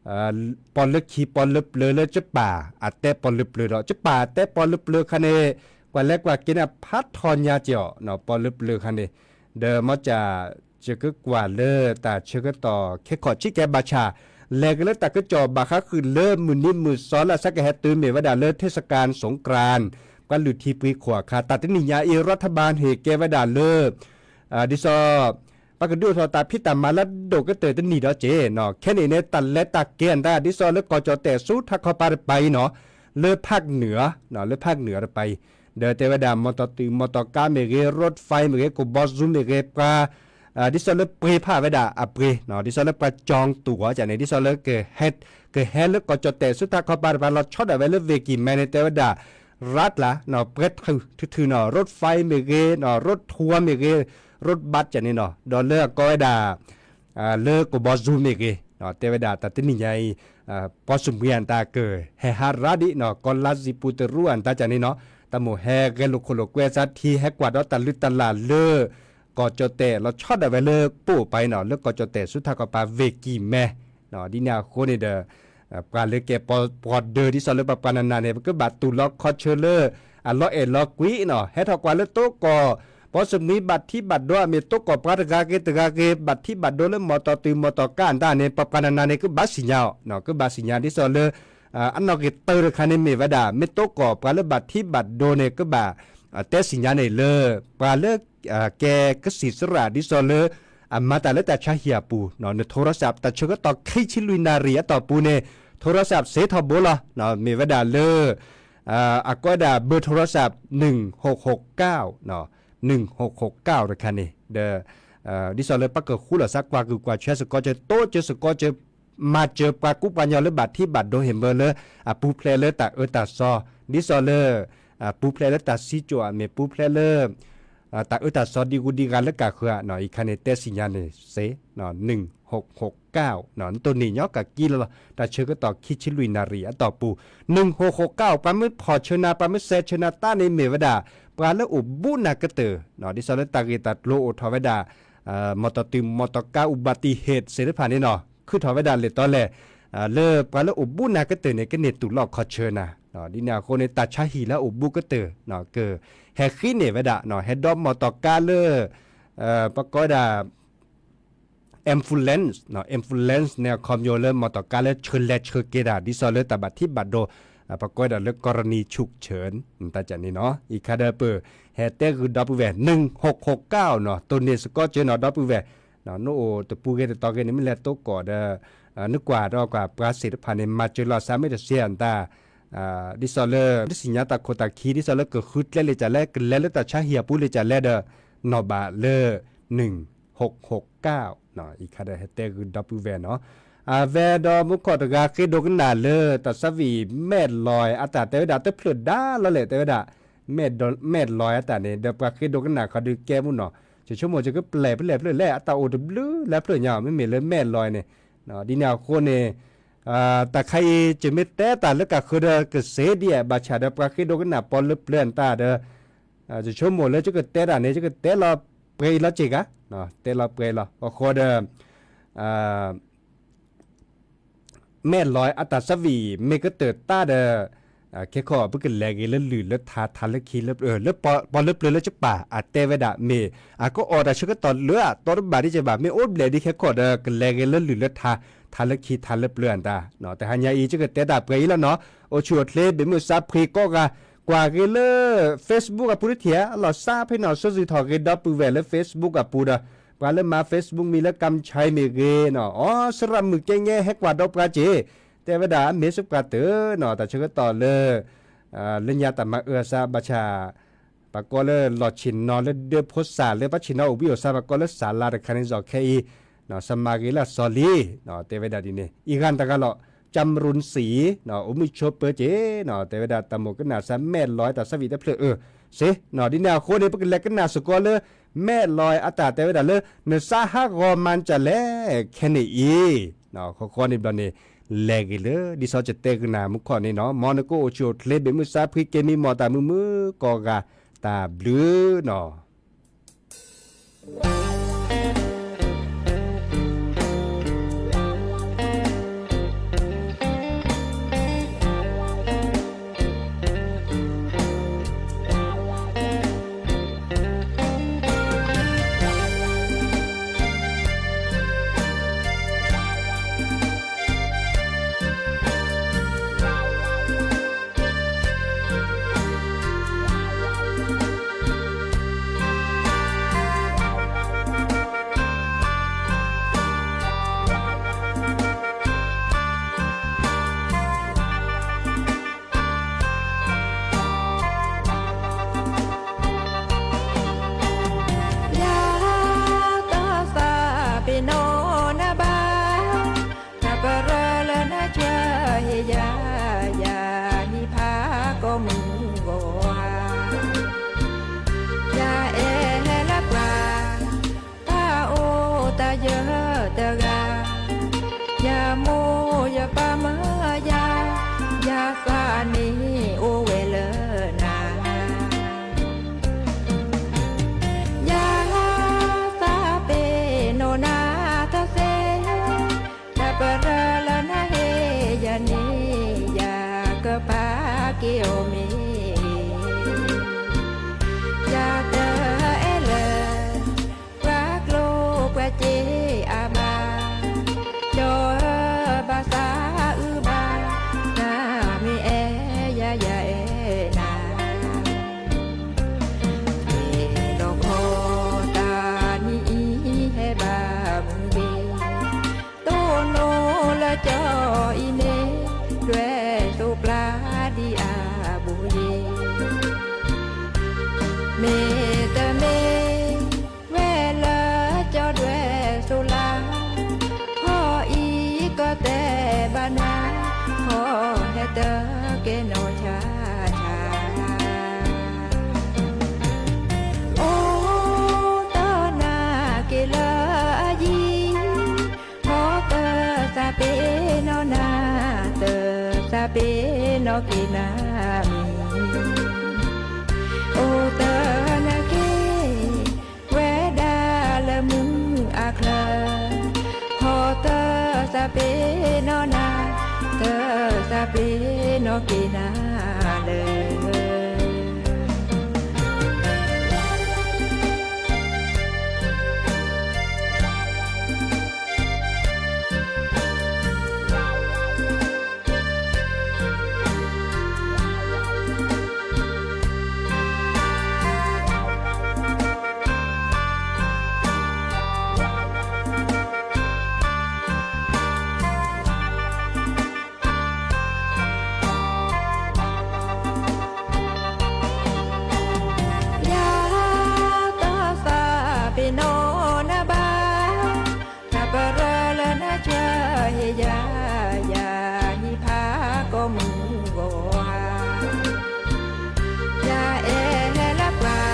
ပီၣ်လၢခံပီၣ်လၢပျၢၤလၢကပၤအတဲပီၣ်လၢပျၢၤဒီး ကပၤအတဲပီၣ်လၢပျၢၤခါန့ၣ် ကွၢ်လဲၤကွၢ်က့ၤန့ၣ် ဖးထီညါက့ၤအီၤ ပီၣ်လၢပျၢၤခါန့ၣ် ဒီးမ့ၢ်က ယကကွၢ်လၢတၢ်ဆၢကတီၢ်ခဲခီၣ်ဆံးကဲဘၣ်ဆၣ် လဲၤက့ၤလၢတၢ်ကစီၣ်ဘၣ်ဃးဃုာ်လၢမုၢ်နံၤမုၢ်သီလၢအစးကဟဲတုၤမ့ၢ်ဝဲဒၣ်လၢ เทศกาลสงกรานต์ ပှၤလုၢ်ထံပှ့ၤခိၣ်အခါ တၢ်တနံၣ်ညါအံၤ รัฐบาล ဟ့ၣ်ကဲဝဲဒၣ်လၢ ဒ်သိး ပှၤကဒုးအိၣ်ထီၣ်တၢ်ဖံးတၢ်မၤလၢဒိၣ်ကတၢၢ်တနံၣ်ဒီးက့ၤနီၤ ခဲန့ၣ်န့ၣ် တၢ်လဲၤတၢ်က့ၤအတၢ် ဒ်သိးလၢကီၢ်ကၠီၣ်တဲၣ်ဆူထးခီပၤတပၤအံၤနီၤ လၢဖးကနုာ်ဧါ လၢဖးကနုာ်အတပၤအံၤ ဒီးတဲဝဲဒၣ် မီၢ်တီၢ်တုၤ မီၢ်တီၢ်ကါမ့ၢ်ဂ့ၤ รถไฟ မ့ၢ်ဂ့ၤ ကိၣ်ဘီစူၤမ့ၢ်ဂ့ၤ ပှၤ ဒ်သိးလၢပှ့ၤဖးဝဲဒၣ်အပှ့ၤ ဒ်သိးလၢပှၤကၠီၤတူာ်အီၤန့ၣ် ဒ်သိးလၢ ကဟဲလၢကီၢ်ကၠီၣ်တဲၣ်ဆူထးခီပၤတပၤ လီၤဆီဒၣ်ဝဲလၢ เวกีแมน န့ၣ် တဲဝဲဒၣ် ရးတလး ပှဲၤထုးထုးထုးနီၤ รถไฟ မ့ၢ်ဂ့ၤ รถทัวร์ မ့ၢ်ဂ့ၤ รถบัส န့ၣ်နီၤ ဒီးလၢအကိးဝဲဒၣ် လၢကိၣ်ဘီစူၤမ့ၢ်ဂ့ၤ တဲဝဲဒၣ် တၢ်တနံၣ်ညါအံၤ ပှၤစူၣ်မှံအတၢ်ကဟဲဟးရးဒံးနီၤ ကီၢ်လါစံာ်ပူၤတရူးအတၢ်န့ၣ်နီၤ တၢ်မိၣ်ဟဲဂဲၤလိာ်ခိၣ်လိာ်ကွဲစးထံ ဟဲကွၢ်ဒီးတၢ်လုၢ်တၢ်လၢ်လၢ ကီၢ်ကၠီၣ်တဲၣ် လီၤဆီဒၣ်ဝဲလၢပိာ်ပၤအံၤနီၤ လၢကီၢ်ကၠီၣ်တဲၣ်ဆူထးခီပၤ เวกีแมน ဒ်န့ၣ်အဃိန့ၣ်ဒီး ပှၤလၢကဲပှၤဒၢးဒ်သိးလၢပှၤပှၤနးနးန့ၣ် ပကဘၣ်တူၢ်လီၤခီၣ်ဆၢလၢ အလီၤအဲၣ်လီၤကွံနီၤ ဟဲထီၣ်ကွၢ်လၢတိကီၢ် ပှၤစူၣ်မှံဘၣ်ထံဘၣ်ဒိအမ့ၢ်တိကီၢ်ပှၤတဂၤဂ့ၤတဂၤဂ့ၤ ဘၣ်ထံဘၣ်ဒိလၢမီၢ်တီၢ်တုၤမီၢ်တီၢ်ကါအတၢ်န့ၣ် ပှၤပှၤနးနးန့ၣ် ကဘၣ်သ့ၣ်ညါအီၤ ကဘၣ်သ့ၣ်ညါဒ်သိးလၢ အနီၣ်ဂံၢ်တၢတခါန့ၣ်မ့ၢ်ဝဲဒၣ် မ့ၢ်တိကီၢ်ပှၤလၢဘၣ်ထံဘၣ်ဒိန့ၣ် ကဘၣ် တဲသ့ၣ်ညါန့ၣ်လၢ ပှၤလၢ ကဲကစံၣ်စရၣ်ဒ်သိးလၢ အမၤတၢ်လၢတၢ်ဆါဟံၣ်အပူၤ နထိရစးပ် တၢ်ဆၢကတီၢ်ခံဆံလွံၢ်နၣ်ရံၣ်အတီၢ်ပူၤန့ၣ် ထိရစးပ် စ့ထီၣ်ဘိလီၤ မ့ၢ်ဝဲဒၣ်လၢ အကိးဝဲဒၣ် เบอร์โทรศัพท์ หนึ่งหกหกเก้า หนึ่งหกหกเก้า တခါန့ၣ် ဒီး ဒ်သိးလၢပကဃူလိာ်သးကွၢ်ကုၢ်ကွၢ်ဆၢစ့ၢ်ကီး ကၠိတိစ့ၢ်ကီး ကၠိ မၤစၢၤပှၤကူပှၤကညီလၢဘၣ်ထံဘၣ်ဒိဟ့ၣ်မၢလၢ အပူၤဖျဲးလၢတၢ်အၢတၢ်သီ ဒ်သိးလၢ ပူၤဖျဲးလၢတၢ်စံကၠိၣ်ဧါ မ့ၢ်ပူၤဖျဲးလၢ တၢ်အၢတၢ်သီဒံဂုၤဒံဂၤလၢကၢ်ဃၢၤဧါနီၤ အံၤခါန့ၣ် တဲသ့ၣ်ညါန့ၣ်စ့ หนึ่งหกหกเก้า နတိၢ်နီၣ်ညီကကံလီၤ တၢ်ဆၢကတီၢ်ခံဆံလွံၢ်နၣ်ရံၣ်အတီၢ်ပူၤ หนึ่งหกหกเก้า ပှၤမ့ၢ်ဖီၣ်ဆၢနၤ ပှၤမ့ၢ်စဲးဆၢနၤတၢ်န့ၣ်မ့ၢ်ဝဲဒၣ် ပှၤလၢအိၣ်ဘူးနၤကတၢၢ် ဒ်သိးလၢတၢ်ဂ့ၢ်တၢ်ကျိၤအိၣ်ထီၣ်ဝဲဒၣ် မီၢ်တီၢ်တုၤမီၢ်တီၢ်ကါ อุบัติเหตุ သ့ၣ်တဖၣ်န့ၣ်နီၤ ခုၣ်ထီၣ်ဝဲဒၣ်လဲၣ်တီလဲၣ် လၢပှၤလၢအိၣ်ဘူးနၤကတၢၢ်န့ၣ် ကန့ၢ်တူၢ်လိာ်ခီၣ်ဆၢနၤ ဒ်န့ၣ်အဃိန့ၣ် တၢ်ဆါဟံၣ်လၢအိၣ်ဘူးကတၢၢ် ကဟဲဃ့န့ၢ်ဝဲဒၣ် ဟဲဒီးမီၢ်တီၢ်ကါလၢ ပကိးဝဲဒၣ် ambulance ambulance န့ၣ် အခီပညီလၢမီၢ်တီၢ်ကါလၢဆၢလဲၤဆၢက့ၤတၢ် ဒ်သိးလၢတၢ်ဘၣ်ထံဘၣ်ဒိ ပကိးဝဲဒၣ်လၢ กรณีฉุกเฉิน တၢ်န့ၣ်နီၤ အံၤခါဒီးပဟဲတဲဂုာ်ဒီပုၢ်ဝဲၢ် หนึ่งหกหกเก้า နီၤ တိၢ်နီၣ်စ့ၢ်ကီးကၠိနီၤ ဒီပုၢ်ဝဲၢ် နအိၣ်တပူၤဂ့ၤတတီၤဂ့ၤန့ၣ် မ့ၢ်လဲၤတိကီၢ်ဒီး နကွၢ်ဒီးကွၢ်ပှၤသ့ၣ်တဖၣ်န့ၣ် မၤစၢၤလီၤသးမ့ၢ်တသ့အတၢ် ဒ်သိးလၢ တသ့ၣ်ညါတၢ်ခိၣ်တၢ်ခံ ဒ်သိးလၢကဃုကျဲလၢကလဲၣ် ကလဲၤလၢတၢ်ဆါဟံၣ်အပူၤလၢကလဲၣ်ဒီး နီၢ်ဘၣ်လၢ หนึ่งหกหกเก้า အံၤခါဒီးဟဲတဲဂုာ်ဒီပုၢ်ဝဲၢ်နီၤ အဝဲဒီးမူခိၣ်တဂၤဃ့ဒိကနၣ်လၢ တၢ်သးဝံၣ်မဲၣ်လီၤအတၢ်တဲဝဲဒၣ် တဖျၢၣ်ဒါလီၤလဲၣ် တဲဝဲဒၣ် မဲၣ်လီၤအတၢ်န့ၣ် ဒီးပှၤဃ့ဒိကနၣ်ခီဒုးကဲမူနီၤ ယဆိကမိၣ်ယကပျဲၢ်ဖဲလဲၣ်ဖဲလဲၣ် အတၢ်အိၣ်တဘျုးလၢဖျၢၣ်ညါ မ့မ့ၢ်လၢမဲၣ်လီၤန့ၣ် ဒ်န့ၣ်အဃိန့ၣ် တၢ်ခါအံၤ ယမ့ၢ်တဲတၢ်လၢကၢ်ဃၢၤဒီးကစ့ဒ်အံၤ ဘၣ်ဆၣ်ဒီးပှၤဃ့ဒိကနၣ်ပီလၢပျၢၤအတၢ်ဒီး ယဆိကမိၣ်လၢယကတဲတၢ်န့ၣ် ယကတဲလီၤပှဲၤအံၤလီၤစ့ၢ်ကီး တဲလီၤပှဲၤအံၤလီၤ အဃိဒီး မဲၣ်လီၤအတၢ်သးဝံၣ် မ့ၢ်ကတၢၢ်တၢ်ဒီး ခဲခီပကလဲၤဂ့ၤလၢလုၢ်လၢထါ ထါလၢခံလၢ လၢပီလၢပျၢၤလၢကပၤ အတဲဝဲဒၣ်မ့ၢ် အကအီၣ်တၢ်ဆၢကတီၢ်လၢအတီတဘၣ်ဒ်ကဘၣ် မ့ၢ်အိၣ်ဘျဲၣ်ဒ်ခဲခီဒီး ကလဲၤဂ့ၤလၢလုၢ်လၢထါ ထါလၢခံထါလၢပျၢၤအတၢ် တဟါညါအံၤ ယကတဲတၢ်ပှဲၤအံၤလီၤနီၤ အိၣ်ဆူၣ်အိၣ်ချ့ဘၣ်မုၢ်သးဖှံကိးဂၤ ကွၢ်ဂ့ၤလၢ Facebook အပူၤတထံၣ်ဧါ အလီၤသးဖဲနီၤ စိစံၣ်ထီၣ်ဂ့ၤဒီပုၢ်ဝဲၢ်လၢ Facebook အပူၤဒီး ပှၤလၢမၤ Facebook မံၤလၢကၣ်ဆဲးမ့ၢ်ဂ့ၤနီၤ အိ သရၣ်မုၣ်ကဲငဲဟဲကွၢ်ဒီးပှၤက့ၤ တဲဝဲဒၣ်အမ့ၢ်စ့ၢ်ပှၤတၢၢ်နီၤ တၢ်ဆၢကတီၢ်လၢ လၢညါတၢ်မၤအၢအသးဘၣ်ဆၣ် ပှၤကိးလၢလီၢ်ဆ့ၣ်နီၤလၢဒၢဖိသၣ်လၢပှၤဆ့ၣ်နီၤအိၣ်ဘှံးအိၣ်သါ ပှၤကိးလၢသၣ်လါတခါန့ၣ် စီၤခဲအံၤ နီၤ သမၤဂ့ၤလၢအစီၤလံ တဲဝဲဒၣ်ဒ်န့ၣ် အံၤဂၤတဂၤလီၤ ကၠၢမ်ရုၢ်စံၣ် အိၣ်မုာ်ဆိးပၢၤက့ၤနီၤ တဲဝဲဒၣ်တၢ်မိၣ်ကနၣ်သးမဲၣ်လီၤတၢ်သးဝံၣ်တဖျၢၣ်အၢ စ့နီၤ ဒ်န့ၣ်အဃိန့ၣ် ပကလဲၤကနၣ်စ့ၢ်ကီးလၢ မဲၣ်လီၤအတၢ်တဲဝဲဒၣ်လၢ နသးဟးဂီၤမၤကလဲၣ် ခဲန့ၣ်အံၤ ဃီဃီန့ၣ်ဘျီန့ၣ် လဲၤဂ့ၤလၢ ဒ်သိးယတဲကနၣ်မူခီၣ်န့ၣ်နီၤ မ်နကအိၣ်ဆူၣ်အိၣ်ချ့ဘၣ်မုၢ်သးဖှံ ကဲမံမီၢ်တၢ်မုာ်မုာ်ကိးဂၤ တၢ်ဘျုးနီၤ. က့ၤနၤမံၤ, အိၣ်သနာ်က့ ဝဲဒၣ်လၢမုၢ်အချၢ, ဟီသၢသးပ့ၤနီၣ်နၤ, သၢသးပ့ၤနီၣ်က့ၤနၤလၢ ယၤသီသးပ့ၤနီၣ်နၤဘၣ်, တၢ်ပရၢလၢနၤကဟ့ၣ်ယၤ, ယၤဟံၣ်ဖးကိာ်မုၢ်ဂီၤဧါ, ယၤအဲၣ်လၢပှၤ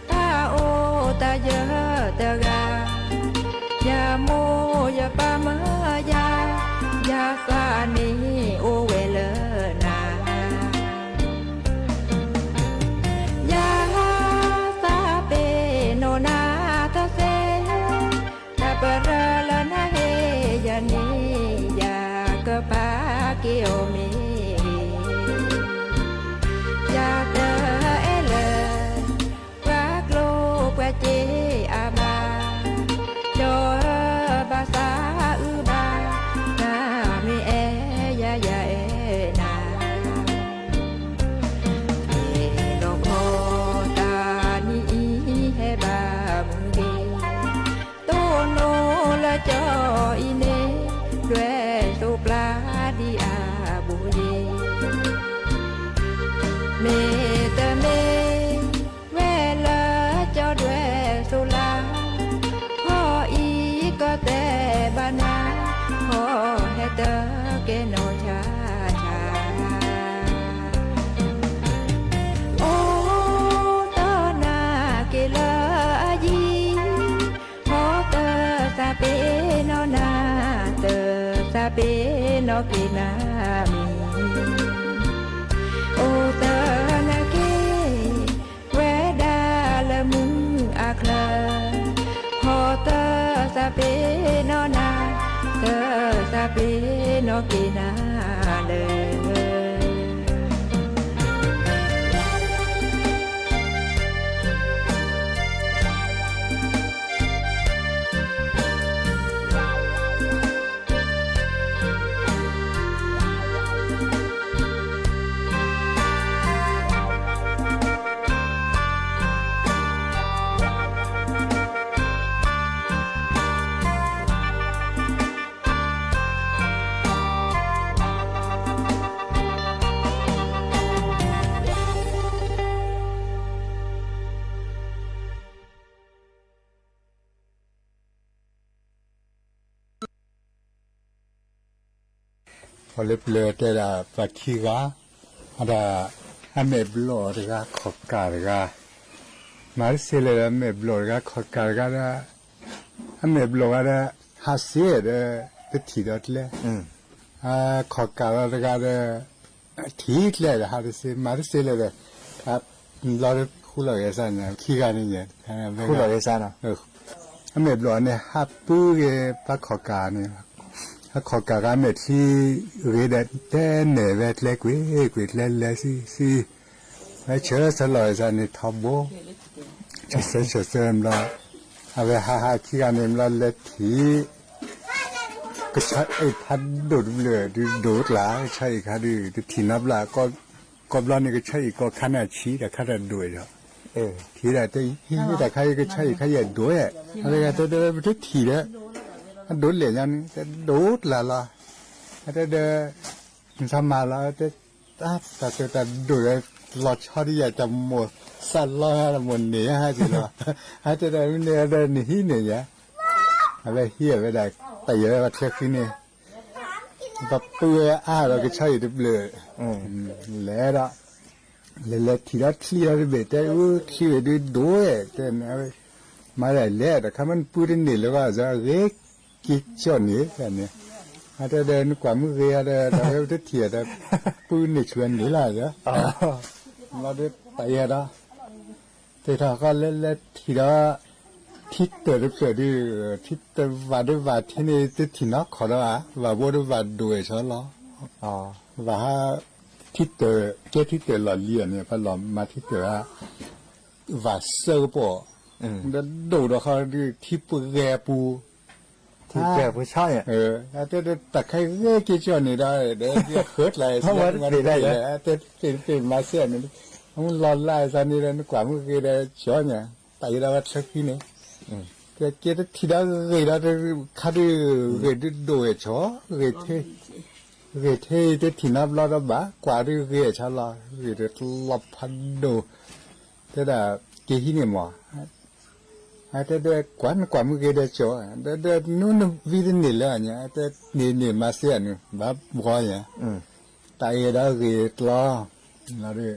တၢ်အိၣ်သးယၢၢ်တဂၤ, ယမိၢ်ယပၢ်မၢယၤ, ယသးန့ၣ်အိၣ်ဝဲလၢနၤ, ယၤသးပ့ၤနီၣ်နၤတသ့, တၢ်ပရၢလၢနၤဟ့ၣ်ယၤန့ၣ်, ယကပာ်က့ၤအီၤမ့ၢ်ဂ့ၤ, ယၤတအဲၣ်လၢ ပှၤကျိၣ်ပှၤစ့အါဘၣ်, ကၠီဧၢဘၣ်သးအုးဘၣ်, နမ့ၢ်အဲၣ်ယၤယအဲၣ်နၤ, ဟ့ၣ်လီၤခီတၢ်နံၤအံၤဟဲဘၣ်မုၢ်ဂ့ၤ, တိၢ်နီၣ်လၢကၠီအံၤန့ၣ်, ဒွဲၣ်စိပျၢ်ဒံးအဘူးယ့ၤ မ့တမ့ၢ် ဝဲလၢကၠီဒွဲၣ်စိလၢ်, ဖီအံၤကီၢ်သဲးဘၣ်နၤ, ဖီဟဲတကဲနီၢ်ဆါဆါ, အိၣ်သနာ်က့လၢအယံၤ, ဟီသၢသးပ့ၤနီၣ်နၤ, သၢသးပ့ၤနီၣ်က့ၤနၤမံၤ, အိၣ်သနာ်က့ ဝဲဒၣ်လၢမုၢ်အချၢ, ဟီသၢသးပ့ၤနီၣ်နၤ, သၢသးပ့ၤနီၣ်က့ၤနၤလၢ ပှၤလၢပျၢၤတဲဒၣ်ပှၤခံဂၤ, အဒၣ် အမဲာ်ဘျီၣ်တဂၤ ခီၣ်ကၢ်တဂၤ, မၤတစ့လၢၤဒီး အမဲာ်ဘျီၣ်တဂၤ ခီၣ်ကၢ်တဂၤဒီး, အမဲာ်ဘျီၣ်ဂၤဒီး ဟးစ့ဒီး တထံၣ်ဒီးကျဲ, အခီၣ်ကၢ်လီၤတဂၤဒီး ထံၣ်ကျဲဒီး ဟးတစ့ မၤတစ့လၢၤဒီး, ဘျီတခူၣ်လီၤဂဲၤစၢ်န့ၣ် ခံဂၤန့ၣ်, အမဲာ်ဘျီၣ်န့ၣ် ဟးပုၢ်ဂ့ၤပှၤခီၣ်ကၢ်န့ၣ်, အခီၣ်ကၢ်ဂၤမဲာ်ချံဂ့ၤဒီး တဲနဲၣ်ဝဲကျဲကွ့ၢ်ကွ့ၢ် ကျဲလဲၤဆံဆံ, ဝဲဆၢဆၢလီၤဂဲၤစၢ်န့ၣ်ထီဘိ, ဆၢဆၢဆၢဆၢဘျီ, အဝဲဟးဟးခံဂၤန့ၣ်ဘျီလဲၤထံၣ် ကဆီအံၣ်ဖးဒိၣ်တဘျုး ဒုးဒိၣ်ကျါ ကဆီအံၣ်ခါဒုး တထံၣ်နီတဘျီ, ကိးဘျီန့ၣ် ကဆီအံၣ်ကိးခါနၢ်ဆံးဒီး ခါတၢ်ဒိၣ်အံၤဒီး, ထံၣ်ဒၣ်တဲ ဟံၣ်တၢ်ခါအံၤ ကဆီအံၣ်ခါယဲၢ်ဒိၣ်ဧါ, အဝဲဂၤတဲဒီး ပတထံၣ်ဒီး အဒိၣ်လဲၣ်ညါန့ၣ် တဲဒိၣ်ကျါလီၤ, အတဲဒီး နသးမၤလီၤ တဲ တၢ်တၢ်ဒိၣ်ဒီး လီၤဆီဒ်ယၤ တၢ်မိၢ်သးလီၤ တၢ်မိၢ်န့ၢ်ယၤဟဲက့ၤလီၤ, အတဲဒီး မ့ၢ်န့ၢ်ဒီး နဟံးန့ၢ်ယၤ, အဝဲဟံးအဝဲဒၣ် တၢ်ယဲၢ်ဝဲပှၤချၢဃံန့ၣ်, ပပုၢ်ဝဲအါဒီးကဆီအံၣ်တဘျုး, လဲၤဒီး လဲၤလဲၤထံၣ်ဒီးချံဒီးတဘ့ၣ် တဲအူ ချံဝဲဒုးဒိၣ်ဧါ တဲန့ၣ်, မၤဒ်လဲၣ် တခါမ့ၢ်နပုၢ်တန့ၢ်လၢၤဘၣ် အဂ့ၤက့ၤကၠီၣ်န့ၣ်န့ၣ်, အတဲဒီးနကွၢ်မုၢ်ဂ့ၤဧါဒီး ဒီးဝဲတထံၣ်ဒီး ပုၢ်န့ၣ်ဆူၣ်န့ၣ်လီၤဒီး လီၤဒီးတၢ်အံၤဒီး သ့ၣ်ထီၣ်ဃီလဲၤလဲၤထံၣ်ဒီး ထံတၢၢ်တဖျၢၣ်ဒီး ထံတၢၢ်ဘၣ်ဒီးဘၣ်ထံန့ၣ် တထံၣ်နီၢ်ခီၣ်ဒီးဧါ ဘၣ်ဘိဒီးဘၣ်ဒိၣ်ဝဲဆီလီၤ. ဘၣ်ဟး ထံတၢၢ် ကဲထံတၢၢ်လီၢ်လံၤန့ၣ် ပလီၢ်မၤထံတၢၢ်ဧါ ဘၣ်စၢကပီၢ် ဒီးဒိၣ်ဒီးဃီဒီးထံပှဲၤပူၤ ထံပှဲၤပူၤဆီ အတဲဒီးတၢ်ခဲဂဲၤက့ၤကၠီၣ်န့ၣ်ဒီး ဒီးဃၢကျါ တဲတသ့ၣ်တဖၣ်မၤစဲန့ၣ် အမုၢ်လီၤလၢ်အသးန့ၣ်ဒီး နကွၢ်မုၢ်ဂ့ၤဒီးကၠီၣ်ညါ တၢ်အံၤဒီးဝဲချၢခံန့ၣ် ကဲတထံၣ်ဒီးဂ့ၤဒီးခါဒုး ဂ့ၤဒုးဒိၣ်ဝဲဆီ ဂ့ၤ ဂ့ၤထဲတထံၣ်နီတဘျီဒီးဘၣ် ကွၢ်ဒုးဂ့ၤအဆီလီၤ ဂ့ၤဒီးတလီၤဖးဒိၣ် တဲဒၣ် က့ၤဟံးန့ၣ်မး အတဲဒီးကွၢ်နကွၢ်မုၢ်ဂ့ၤဒီးကၠီၣ် ဒီးနူနဝံတန့ၢ်လၢၤညါ အတဲန့ၣ်န့ၣ်မၤစဲအနုၤ ဘၣ်ဘှီညါ တၢ်အံၤဒီးဂ့ၤတလီၤ လီၤဒီး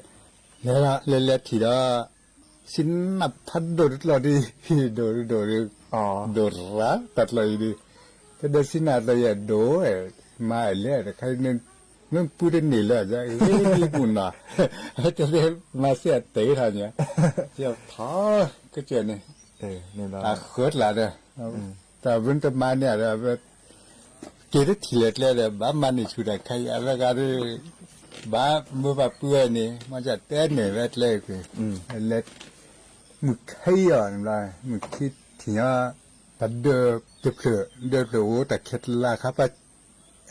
လဲၤလဲၤထံၣ်ဒီး စံနၢ်ဖးဒိၣ်တကျီၢ်ဒ် ဒိၣ်ဒိၣ်ဒိၣ် ဒိၣ်ရၣ်တၢ်ကျီၢ်အံၤဒီး တဲဒီးစံနၢ်တကျီၢ်အံၤဒိၣ် မၤလဲၣ်တခါန့ၣ် မ့ၢ်ပုၢ်တန့ၢ်လၢၤ ဂ့ၤပူၤနီၤ တဲဒီးမၤစဲအတဲာ်ထီၣ်ညါ ထီၣ်ကစၢၢ်န့ၣ် အဃၢကျါဒီး တၢ်ဝဲတမၤန့ၢ်ဒီး က့ၤတထံၣ်လဲၤကျဲဒီး ဘၣ်မၤန့ၢ်ဆူၣ်တၢ်ခဲအံၤ အဝဲဂၤဒီး ဘၣ်မုာ်ဘၣ်ပှဲၤန့ၣ် မ့ၢ်ကတဲန့ၢ်ဝဲကျဲကွံာ် လဲၤ မုၢ်ခဲအံၤအီၤန့ၣ် မုၢ်ခံထံၣ်ညါ တၢ်ဒၢးတဖျၢၣ် ဒၢးတဖျၢၣ်အိၣ်တၢ်ခဲတလါခါပၢ်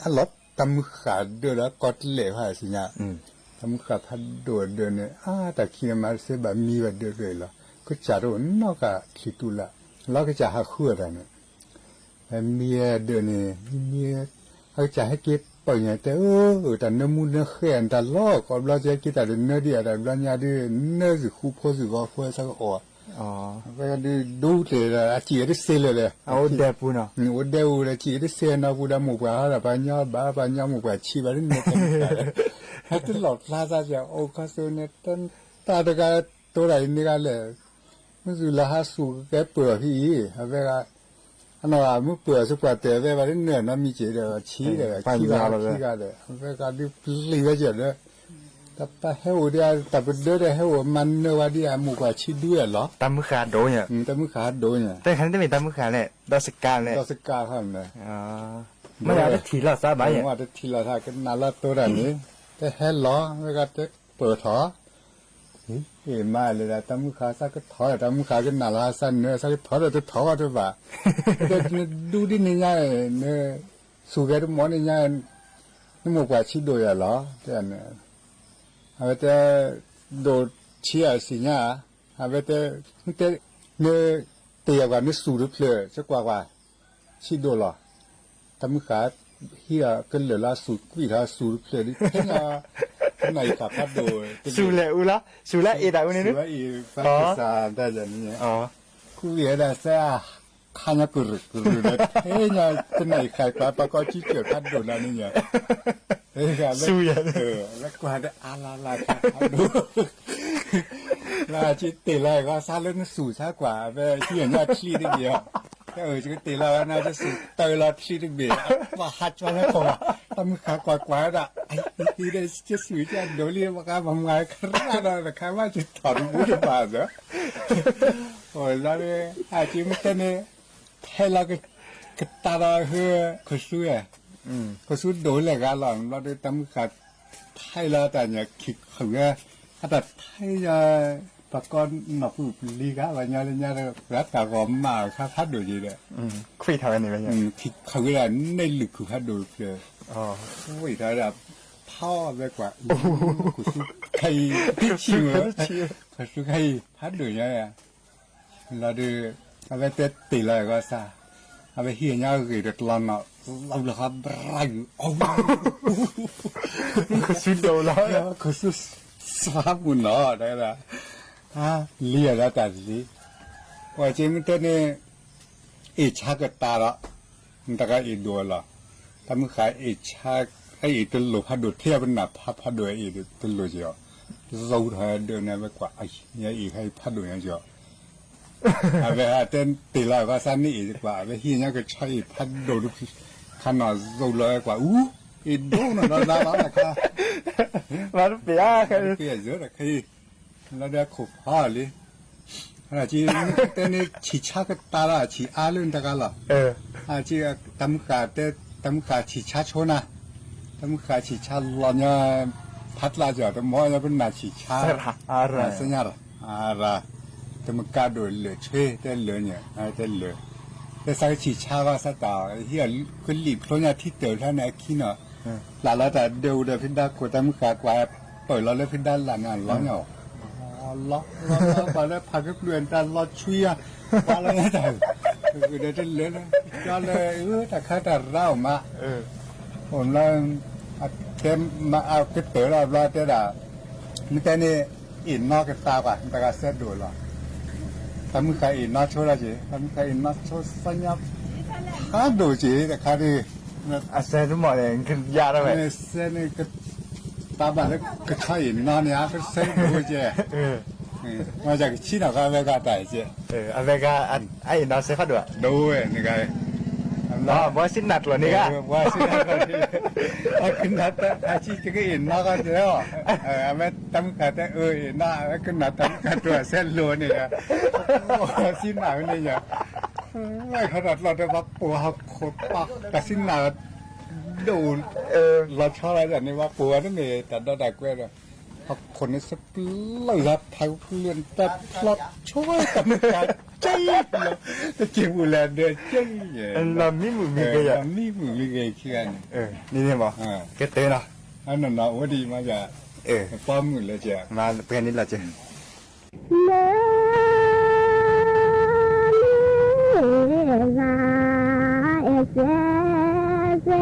အလီၤတၢ်မုၢ်ဃၢ်ဒၢးဒီးကီၢ်တလဲာ်ခါစံညါ တၢ်မုၢ်ဃၢ်ဖးဒိၣ်ဒၢးန့ၣ် အါတၢ်ခံန့ၣ်မၤတသ့ဘၣ်မံဘၣ်ဒၢးတဖျၢၣ်အံၤလီၤ ကစၢ်တအိၣ်နီတဂၤချံးတူၢ်လၢ် လီၤကစၢ်ဟးဃုအီၤတၢ်န့ၣ် မံဒၢးန့ၣ် မံ အကစၢ်ဟဲက့ၤပၢၢ်ညါတဲ အၢ တၢ်နၢမူနၢဃဲအတၢ်လီၢ် ကိးဘျီကဲက့ၤတၢ်ဒုးနၢဒံးအတၢ်ဘျီညါဒုး နၢသုဃူဖိသုဂီၤဖိသးကအီၣ် အဝဲဒုးဒူတ့ၢ်ဒီး အစံၣ်ဝဲတစ့လၢၤလဲၣ် အိၣ်ဒဲပူၤနီၤ အိၣ်ဒဲပူၤဒီး စံၣ်ဝဲတစ့နီၢ်ပူၤဒီး မိၢ်ပှၢ်ဟီဒီး ပှၤညီဘၣ် ပှၤညီမိၢ်ပှၢ်ဆံးဘၣ်ဒ်န့ၣ် ဟဲတလီၣ်ဖျါသးက အိၣ်ခီစိန့ၣ် တၢ်တဂၤတိၤတၢ်အံၤန့ၣ်ဂၤလဲၣ် မ့ၢ်သုလၢဟးစူၢ်ကဲပၢၢ်အီၤဖဲအံၤ အဝဲဂၤ အနီၢ်ဂၤမ့ၢ်ပၢၢ်အီၤစပှၢ်တၢၢ် အဝဲဘၣ်ဒ်နၢၤနီတမံၤက့ၤဒီး ဆံးဒီးခံဂၤလီၤ ခံဂၤဒီး အဝဲဂၤဒုးပျံၤဝဲကဒီး တၢ်ပၢ်ဟဲအိၣ်ဒံး တၢ်ပဒၢဒီးဟဲအိၣ်မၤနၢၤဝဲဒ်အမိၢ်ပှၢ်ဆံးဒူဝဲလီၤ တၢ်မုၢ်ဃၢ်ဒိၣ်ညါ တၢ်မုၢ်ဃၢ်ဒိၣ်ညါ တၢ်ခါန့ၣ်တမ့ၢ်တၢ်မုၢ်ဃၢ်လဲၣ် ဒီးစကၤလဲၣ် ဒီးစကၤခီန့ၣ် မ့ၢ်တထံၣ်လီၤသးဘၣ် မ့ၢ်တထံၣ်လီၤသး ကနၣ်လီၤတိၤတၢ်န့ၣ် တဟဲလီၤ ဝဲဂၤတပၢၢ်ထီၣ် အ့ၣ် မၤလဲၣ်ဒၣ် တၢ်မုၢ်ဃၢ်သးကထီၣ် တၢ်မုၢ်ဃၢ်ကနၣ်လီၤသးနၢၤ သးကထီၣ်ဒီးတထီၣ်ဝဲတဘၣ် ဒီးနဒူဒ်န့ၣ်ညါ နစူၢ်ကဲတမီၢ်န့ၣ်ညါ နမိၢ်ပှၢ်ဆံးဒိၣ်ယၤလီၤ တဲန့ၣ် အဝဲတဲ ဒိၣ်ဆံးအစံးညါ အဝဲတဲ မ့ၢ်တဲ န တ့ၢ်ယၤကွၢ် နစူၢ်တဖျၢၣ် ကကွၢ်ကွၢ် ဆံးဒိၣ်လီၤ တၢ်မုၢ်ဃၢ် ဟံးဒီးကလၢာ်လီၤ စူၢ်ကွံာ်ထီၣ်စူၢ်တဖျၢၣ်ဒ် ထဲညါ တနံၣ်အံၤဃာ်ဖးဒိၣ် စူၢ်လဲၤအူလီၤ စူၢ်လၢအ့ၣ်တၢ်အူန့ၣ် စူၢ်လၢအ့ၣ်ဖးဒိၣ်စၢ်တၢ်ယၤန့ၣ် ကွံာ်ဝဲဒၣ်စဲ ခါညါကရူၢ်ကရူၢ်ဒီး ထဲညါ တနံၣ်အံၤဃာ်ပှၤ ပှၤကီၢ်ကံကၢၢ်ဖးဒိၣ်လီၤန့ၣ်ညါ စူၢ်ယၤ လၢကွၢ်ဒီးအါလါလါခါဖးဒိၣ် လၢအက့တ့ၢ်လီၤဂီၤစါလၢနစူၢ်ဆါကွၢ် အဝဲဟံးအညီချံတဘ့ၣ်အီၤ ကတ့ၢ်လီၤဂီၤနၤ ကစူၢ်တၢ်လီၤချံတဘ့ၣ် ပှၤဟးကၠီလၢကီၢ် တၢ်မုၢ်ဃၢ်ကွၢ်ကွၢ်ဝဲဒၣ် အံၤဒီး ကစူၢ်ကဒိၣ်လံ ပှၤမၤခရၣ်ဒီး တခါဘၣ်ကထီၣ်တဘူတဘၣ်ဒီး အိၣ်လီၤ အက့မ့ၢ်တဲန့ၣ် ဟဲလီၤကတၢ်ဒီးဟၢ ခိၣ်ဆူ ခိၣ်ဆူဒိၣ်လဲၣ်ဂၤလီၤ ဘျီဒီးတၢ်မုၢ်ဃၢ် ထဲလီၤတၢ်ညါခံခုၣ်ဝဲ အတၢ်ထဲလီၤ ပှၤကီၢ်နီၢ်ပူၤပလံၤဂၤ ပှၤညီလၢညါဒီး ပှၤတၢ်ဂီၤမးခါဖးဒိၣ်က့ၤဒီး ခွံထီၣ်ဝဲန့ၣ်ဝဲ ခံခုၣ်ဝဲဒၣ် န့ၢ်လုၢ်ခုၣ်ဖးဒိၣ်တဖျၢၣ် ဝံၣ်ထီၣ်ဝဲဒၣ် ဖီဝဲကွၢ် ခိၣ်ဆူခဲအံၤ တဆံၣ်မး ခိၣ်ဆူခဲအံၤ ဖးဒိၣ်ညါ လီၤဒီး အဝဲတဲတ့ၢ်လီၤဂီၤစၢ် အဝဲဟံးအညီဂ့ၢ်တကျီနီၣ် လီၤလၢဃီဘြၤယူၤ ခိၣ်ဆူဒိၣ်လီၤ ခိၣ်ဆူစှၤပူၤနီၣ် တဲဝဲဒၣ် လံအဒီးတၢ်လံ ပှၤက့မ့ၢ်တဲန့ၣ် အ့ၣ်ဆါကတၢ်ဒီး တၢ်ကအ့ၣ်ဒိၣ်လီၤ တၢ်မုၢ်ဃၢ်အ့ၣ်ဆါ အအ့ၣ်တလိၣ်ဖးဒိၣ် ထဲအပနၢ်ဖးဖးဒိၣ်အအ့ၣ်တလိၣ်က့ၤအီၤ သီထီၣ်ဒၢးန့ၣ် အဝဲကွၢ် အအ့ၣ်ဖးဖးဒိၣ်ညါက့ၤအီၤ အဝဲဟးတဲတ့ၢ်လီၤဂီၤစၢ်န့ၣ်အ့ၣ်ကွၢ် အဝဲဟံးညီကဆီအ့ၣ်ဖးဒိၣ်တဖျၢၣ် ခါနီၤ သိၣ်လီၤဝဲကွၢ်အူ, အ့ၣ်ဒိၣ်နီၤဒီးလါလီၤတခါ, မၤတပ့ၤဧါ, တပ့ၤအယၢတခါအံၤ, လီၤဒီးခိၣ်ဖီလံ, တဲန့ၣ်ဆံၣ်ဆါကတၢၢ်လီၤ ဆံၣ်အါလၢနတဂၤလီၤ, တၢ်မုၢ်ဃၢ်တဲ, တၢ်မုၢ်ဃၢ်ဆံၣ်ဆါဆိနၤ, တၢ်မုၢ်ဃၢ်ဆံၣ်ဆါလီၤညီ, ဖးတလၢ်ကီၤ တမီၢ်ညီပနၢ်ဆံၣ်ဆါ, သ့ၣ်ညါလီၤ, တမုၢ်ကါဒိၣ်လၢာ်ဆှ့ တဲလၢာ်ညါ, တဲလၢာ်, တဲသးကဆံၣ်ဆါဘၣ်သးတၢ်, ဟံၣ်အကလံၣ်ဖျိညါထံတၢၢ်ဖျါန့ၣ်အခံနီၤ, ပျၢ်လီၤတၢ်ဒၢးအိၣ်ဒီးဖုဒါခိၣ် တၢ်မုၢ်ဃၢ်ကွၢ်, ပၢၢ်လီၤလၢဖုဒါလၢ်န့ၣ်လီၤညီ, လီၤ, လီၤလီၤကွၢ်လၢဖးကပျုၢ်တၢ်လီၤဆွံယၤ, ပှၤလီၤတၢ်, ဒီးတလၢာ်လၢ, ကၠီလၢ, တၢ်ခါတၢ်ရါအိၣ်မး, အိၣ်လၢ, တဲမၤအကတၢၢ်လီၤဘျီတဲဒၣ်, မ့ၢ်တဲန့ၣ်, အ့ၣ်နီကသးကွၢ် တဂၤစဲဒိၣ်လီၤ, တၢ်မုၢ်ဃၢ်အ့ၣ်နီဆိလီၤက့ၤ တၢ်မုၢ်ဃၢ်အ့ၣ်နီဆိသ့ၣ်ညါ, ဖးဒိၣ်က့ၤတခါဒုး, အစဲတမီၢ်န့ၣ်, ယါဝဲ, စဲန့ၣ်, တၢ်ဘၣ်လၢကဆီအ့ၣ်နီန့ၣ် အကစဲဒိၣ်က့ၤ, မ့ၢ်ကဆံးနီၤဃီအဝဲဂၤတၢ်က့ၤ, အဝဲဂၤ, အအ့ၣ်နီစဲဖးဒိၣ်, ဒိၣ်ဝဲန့ၣ်ဂၤ, ဘှီစံးနၢ်ကျိာ်န့ၣ်ဂၤ, ဘှီစံးနၢ်ကျိာ်န့ၣ်, အကနၣ်တၢ်အဆံးကက့ၤအ့ၣ်နီဂၤတဲအီၤ, အဝဲတၢ်မုၢ်ဃၢ်တဲအ့ၣ်နီ အဝဲကနၣ်တၢ်မုၢ်ဃၢ်တိၢ်အစဲလိၤန့ၣ်, ဘှီစံးနၢ်ဝဲန့ၣ်ယါ ဝဲခီတၢ်ကျီၢ်တဲဘၣ်ပိာ်ဟီၣ်ခိၣ်ပၢ် တၢ်စံးနၢ်ဒိၣ်, လီၤဆီလီၤန့ၣ် ဘၣ်ပိာ်ဝဲတမ့ၢ်တၢ်ဒီတၢ်ကွဲဒီး, ဟီၣ်ခိၣ်န့ၣ်စပျၢၢ်ယၤဖးကပျၢၢ်တၢ်ဖျီဆိ တၢ်မုၢ်ဃၢ်ကဲလီၤ, တက့ၤပူၤလဲၤဒၢးကဲ, လီၤမံမုာ်မံဂ့ၤယၤ, လီၤမံမုာ်မံဂ့ၤခံဂၤန့ၣ်, န့ၣ်န့ၣ်မး, ကဲတ့ၢ်နီၤ, အနီၢ်နီၢ်အိၣ်ဒံးမးယၤ, ပှၤမုာ်လၢကဲ, ပှဲၤန့ၣ်လီၤကဲ လၢလၢဂၤအဲၣ်စဲး, လၢလၢဂၤအဲၣ်စဲး ကဲ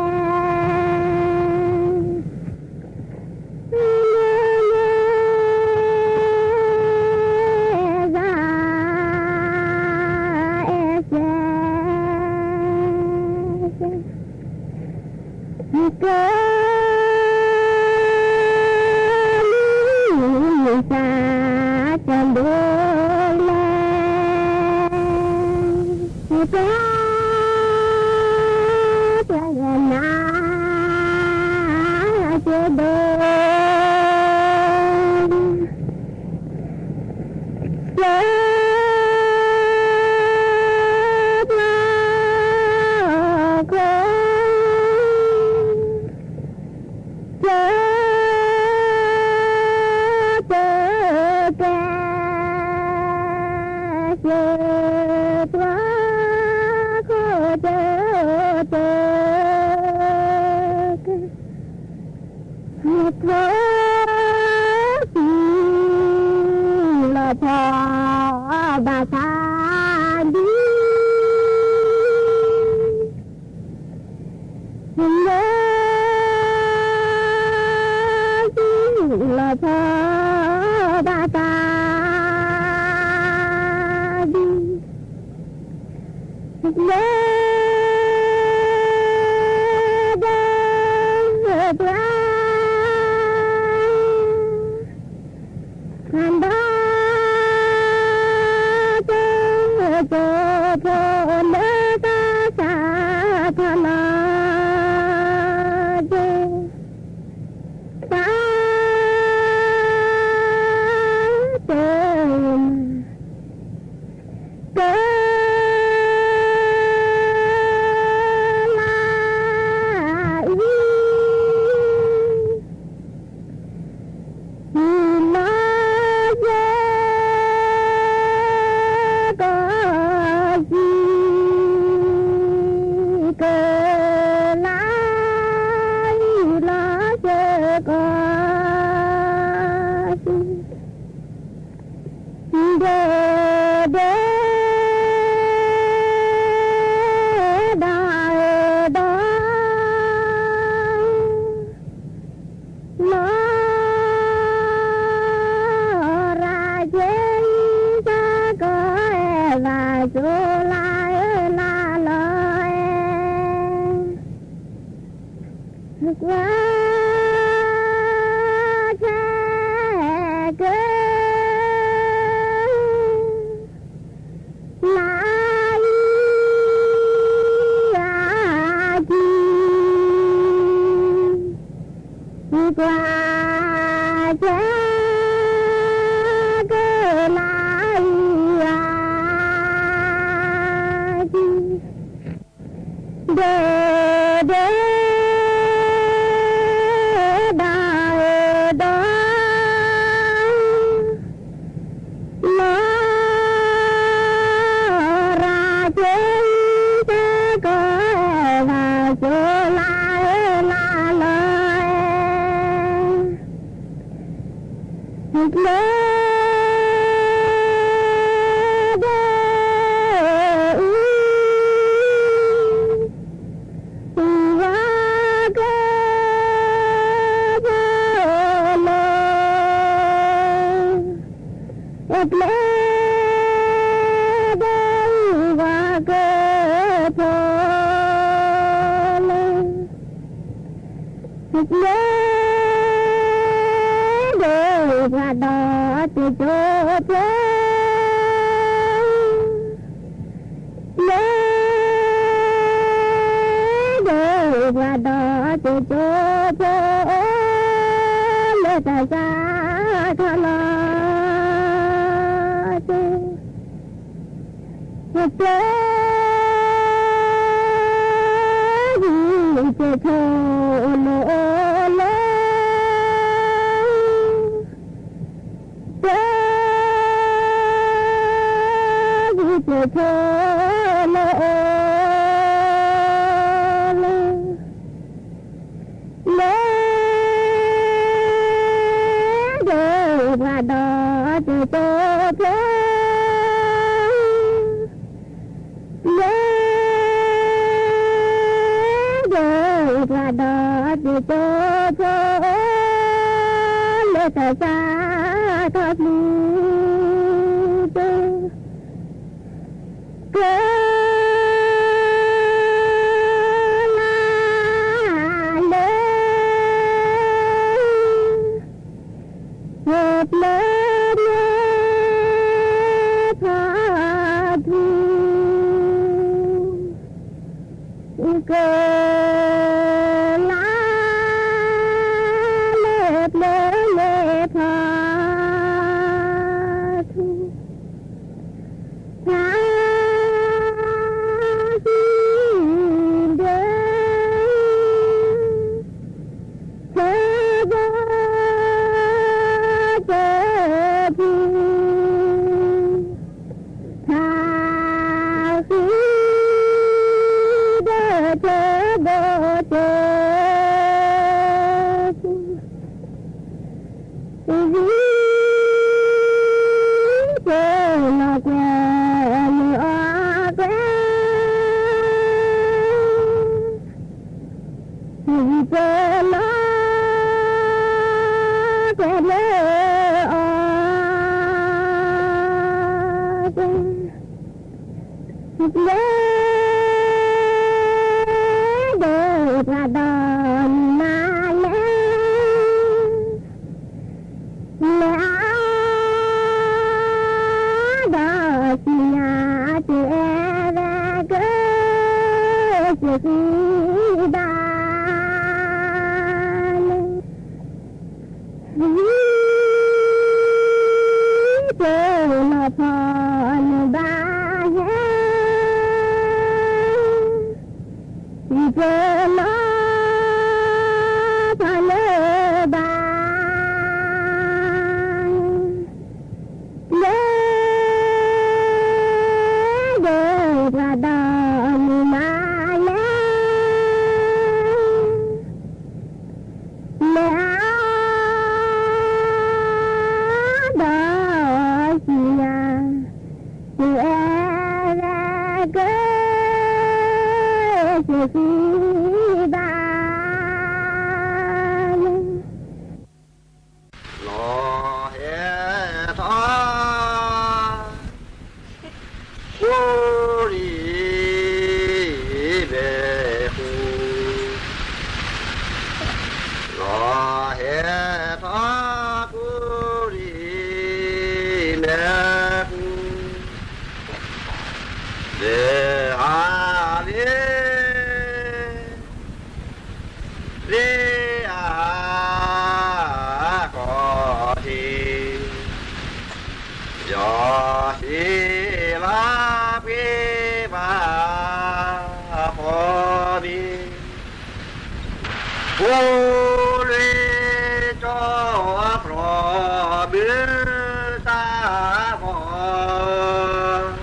လံစၢ်ကဒိၣ်လဲၣ်, ကဲ ကဲနၤ ကဲဒိၣ် ကဲ ပှၤခိၣ် ကဲ ကဲ ကဲ ကဲ ပှၤခိၣ် ကဲ ကဲ ကဲ ဖိ လီၤဖီ ဘၣ်သးဒ် လၢ လီၤဖီ ဘၣ်သးဒ် လၢ ဒီး ပှၤ ဖးဒီး ကၠိဖိ လၢကစၢ်ဖီလီၤ ကၠိ သး တၢ် ကလၤ အံၤ လီၤယဲ ကီၢ်စံ ကလၤ အံၤ လီၤယဲ ကီၢ်စံ ဒဲဒဲ ဒီးဒီး လီၤ ရၤက့ၤ ကီၢ်အဲၣ်ဘၣ် ကၠိလါ အၢ လါလီၤအဲၣ် ကွၢ် ခဲကၢ ပျဲဒီးဝံၤဝါကဖီလၢ ပျဲဒီးပှၤဒီးတကၠိဖိ ပျဲဒီးပှၤဒီးတကၠိဖိ လၢတၢ်စၢ်ထီၣ်လီၤတၢ် ပျဲ ဂံၢ်စ့ၢ်ထီၣ်လီၤ, ပျဲ ဂံၢ်စ့ၢ်ထီၣ်လီၤ, ပျဲ ဒီးပှၤဒီးတကၠိဖိ ပျဲ ဒီးပှၤဒီးတကၠိဖိ လၢတၢ်စၢ်ထီၣ်ပျံၤတၢ် က လါ လၢ ပျဲမ့ၢ်ဖးထူ က လါ လၢပျဲမ့ၢ်ဖးထူ ဖး သံ ဒီး ဖဲဘီ က ဖူ ဖး ဃံ ဒီး ဖဲဘီ က ဖူ ဝံၤ ပလီၢ်ကွဲ လၢအီၣ်ကွဲ ဝံၤ ပလီၢ်ကွဲ လၢအီၣ်ကွဲ ပျဲ ဒီးပှၤဒီးမုၢ်မၤ လဲၤ လဲၤအါ ဒီးစံၣ်ညါ တအဲၣ်ဝဲက စံးဃံဘၣ် လၢ ဝံၤ ပလီၢ်ဖီ နဘၣ်ဟဲ ဝံၤ ပလီၢ် ဖီ နဘၣ် လဲၤ ဒီးပှၤဒီး မုၢ်မၤ လဲၤ လဲၤအါ ဒီး စံၣ်ညါ တအဲၣ်ဝဲက စံးဃံဘၣ် လီၤဟဲထီၣ် ကူရံမဲာ်ဃူ, လီၤဟဲထီၣ် ကူရံမဲာ်ဃူ, လဲၤဟးလ့ လ့အကီၢ်ထံး, ယီၤဟ့ၣ်လီၤပှ့ၤဘၣ် ဖီမ့ၤ, ဖိလွံၢ်ကၠီဖျီ မုၢ်တၢ်ဖီ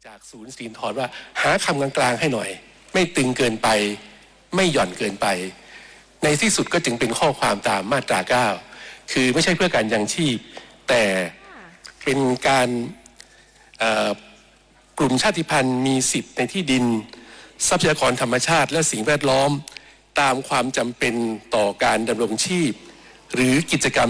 จากศูนย์สิรินธรว่าหาคำกลางๆให้หน่อย ไม่ตึงเกินไป ไม่หย่อนเกินไป ในที่สุดก็จึงเป็นข้อความตามมาตรา เก้า คือไม่ใช่เพื่อการยังชีพ แต่เป็นการเอ่อกลุ่มชาติพันธุ์มีสิทธิ์ในที่ดิน ทรัพยากรธรรมชาติและสิ่งแวดล้อม ตามความจำเป็นต่อการดำรงชีพ หรือกิจกรรม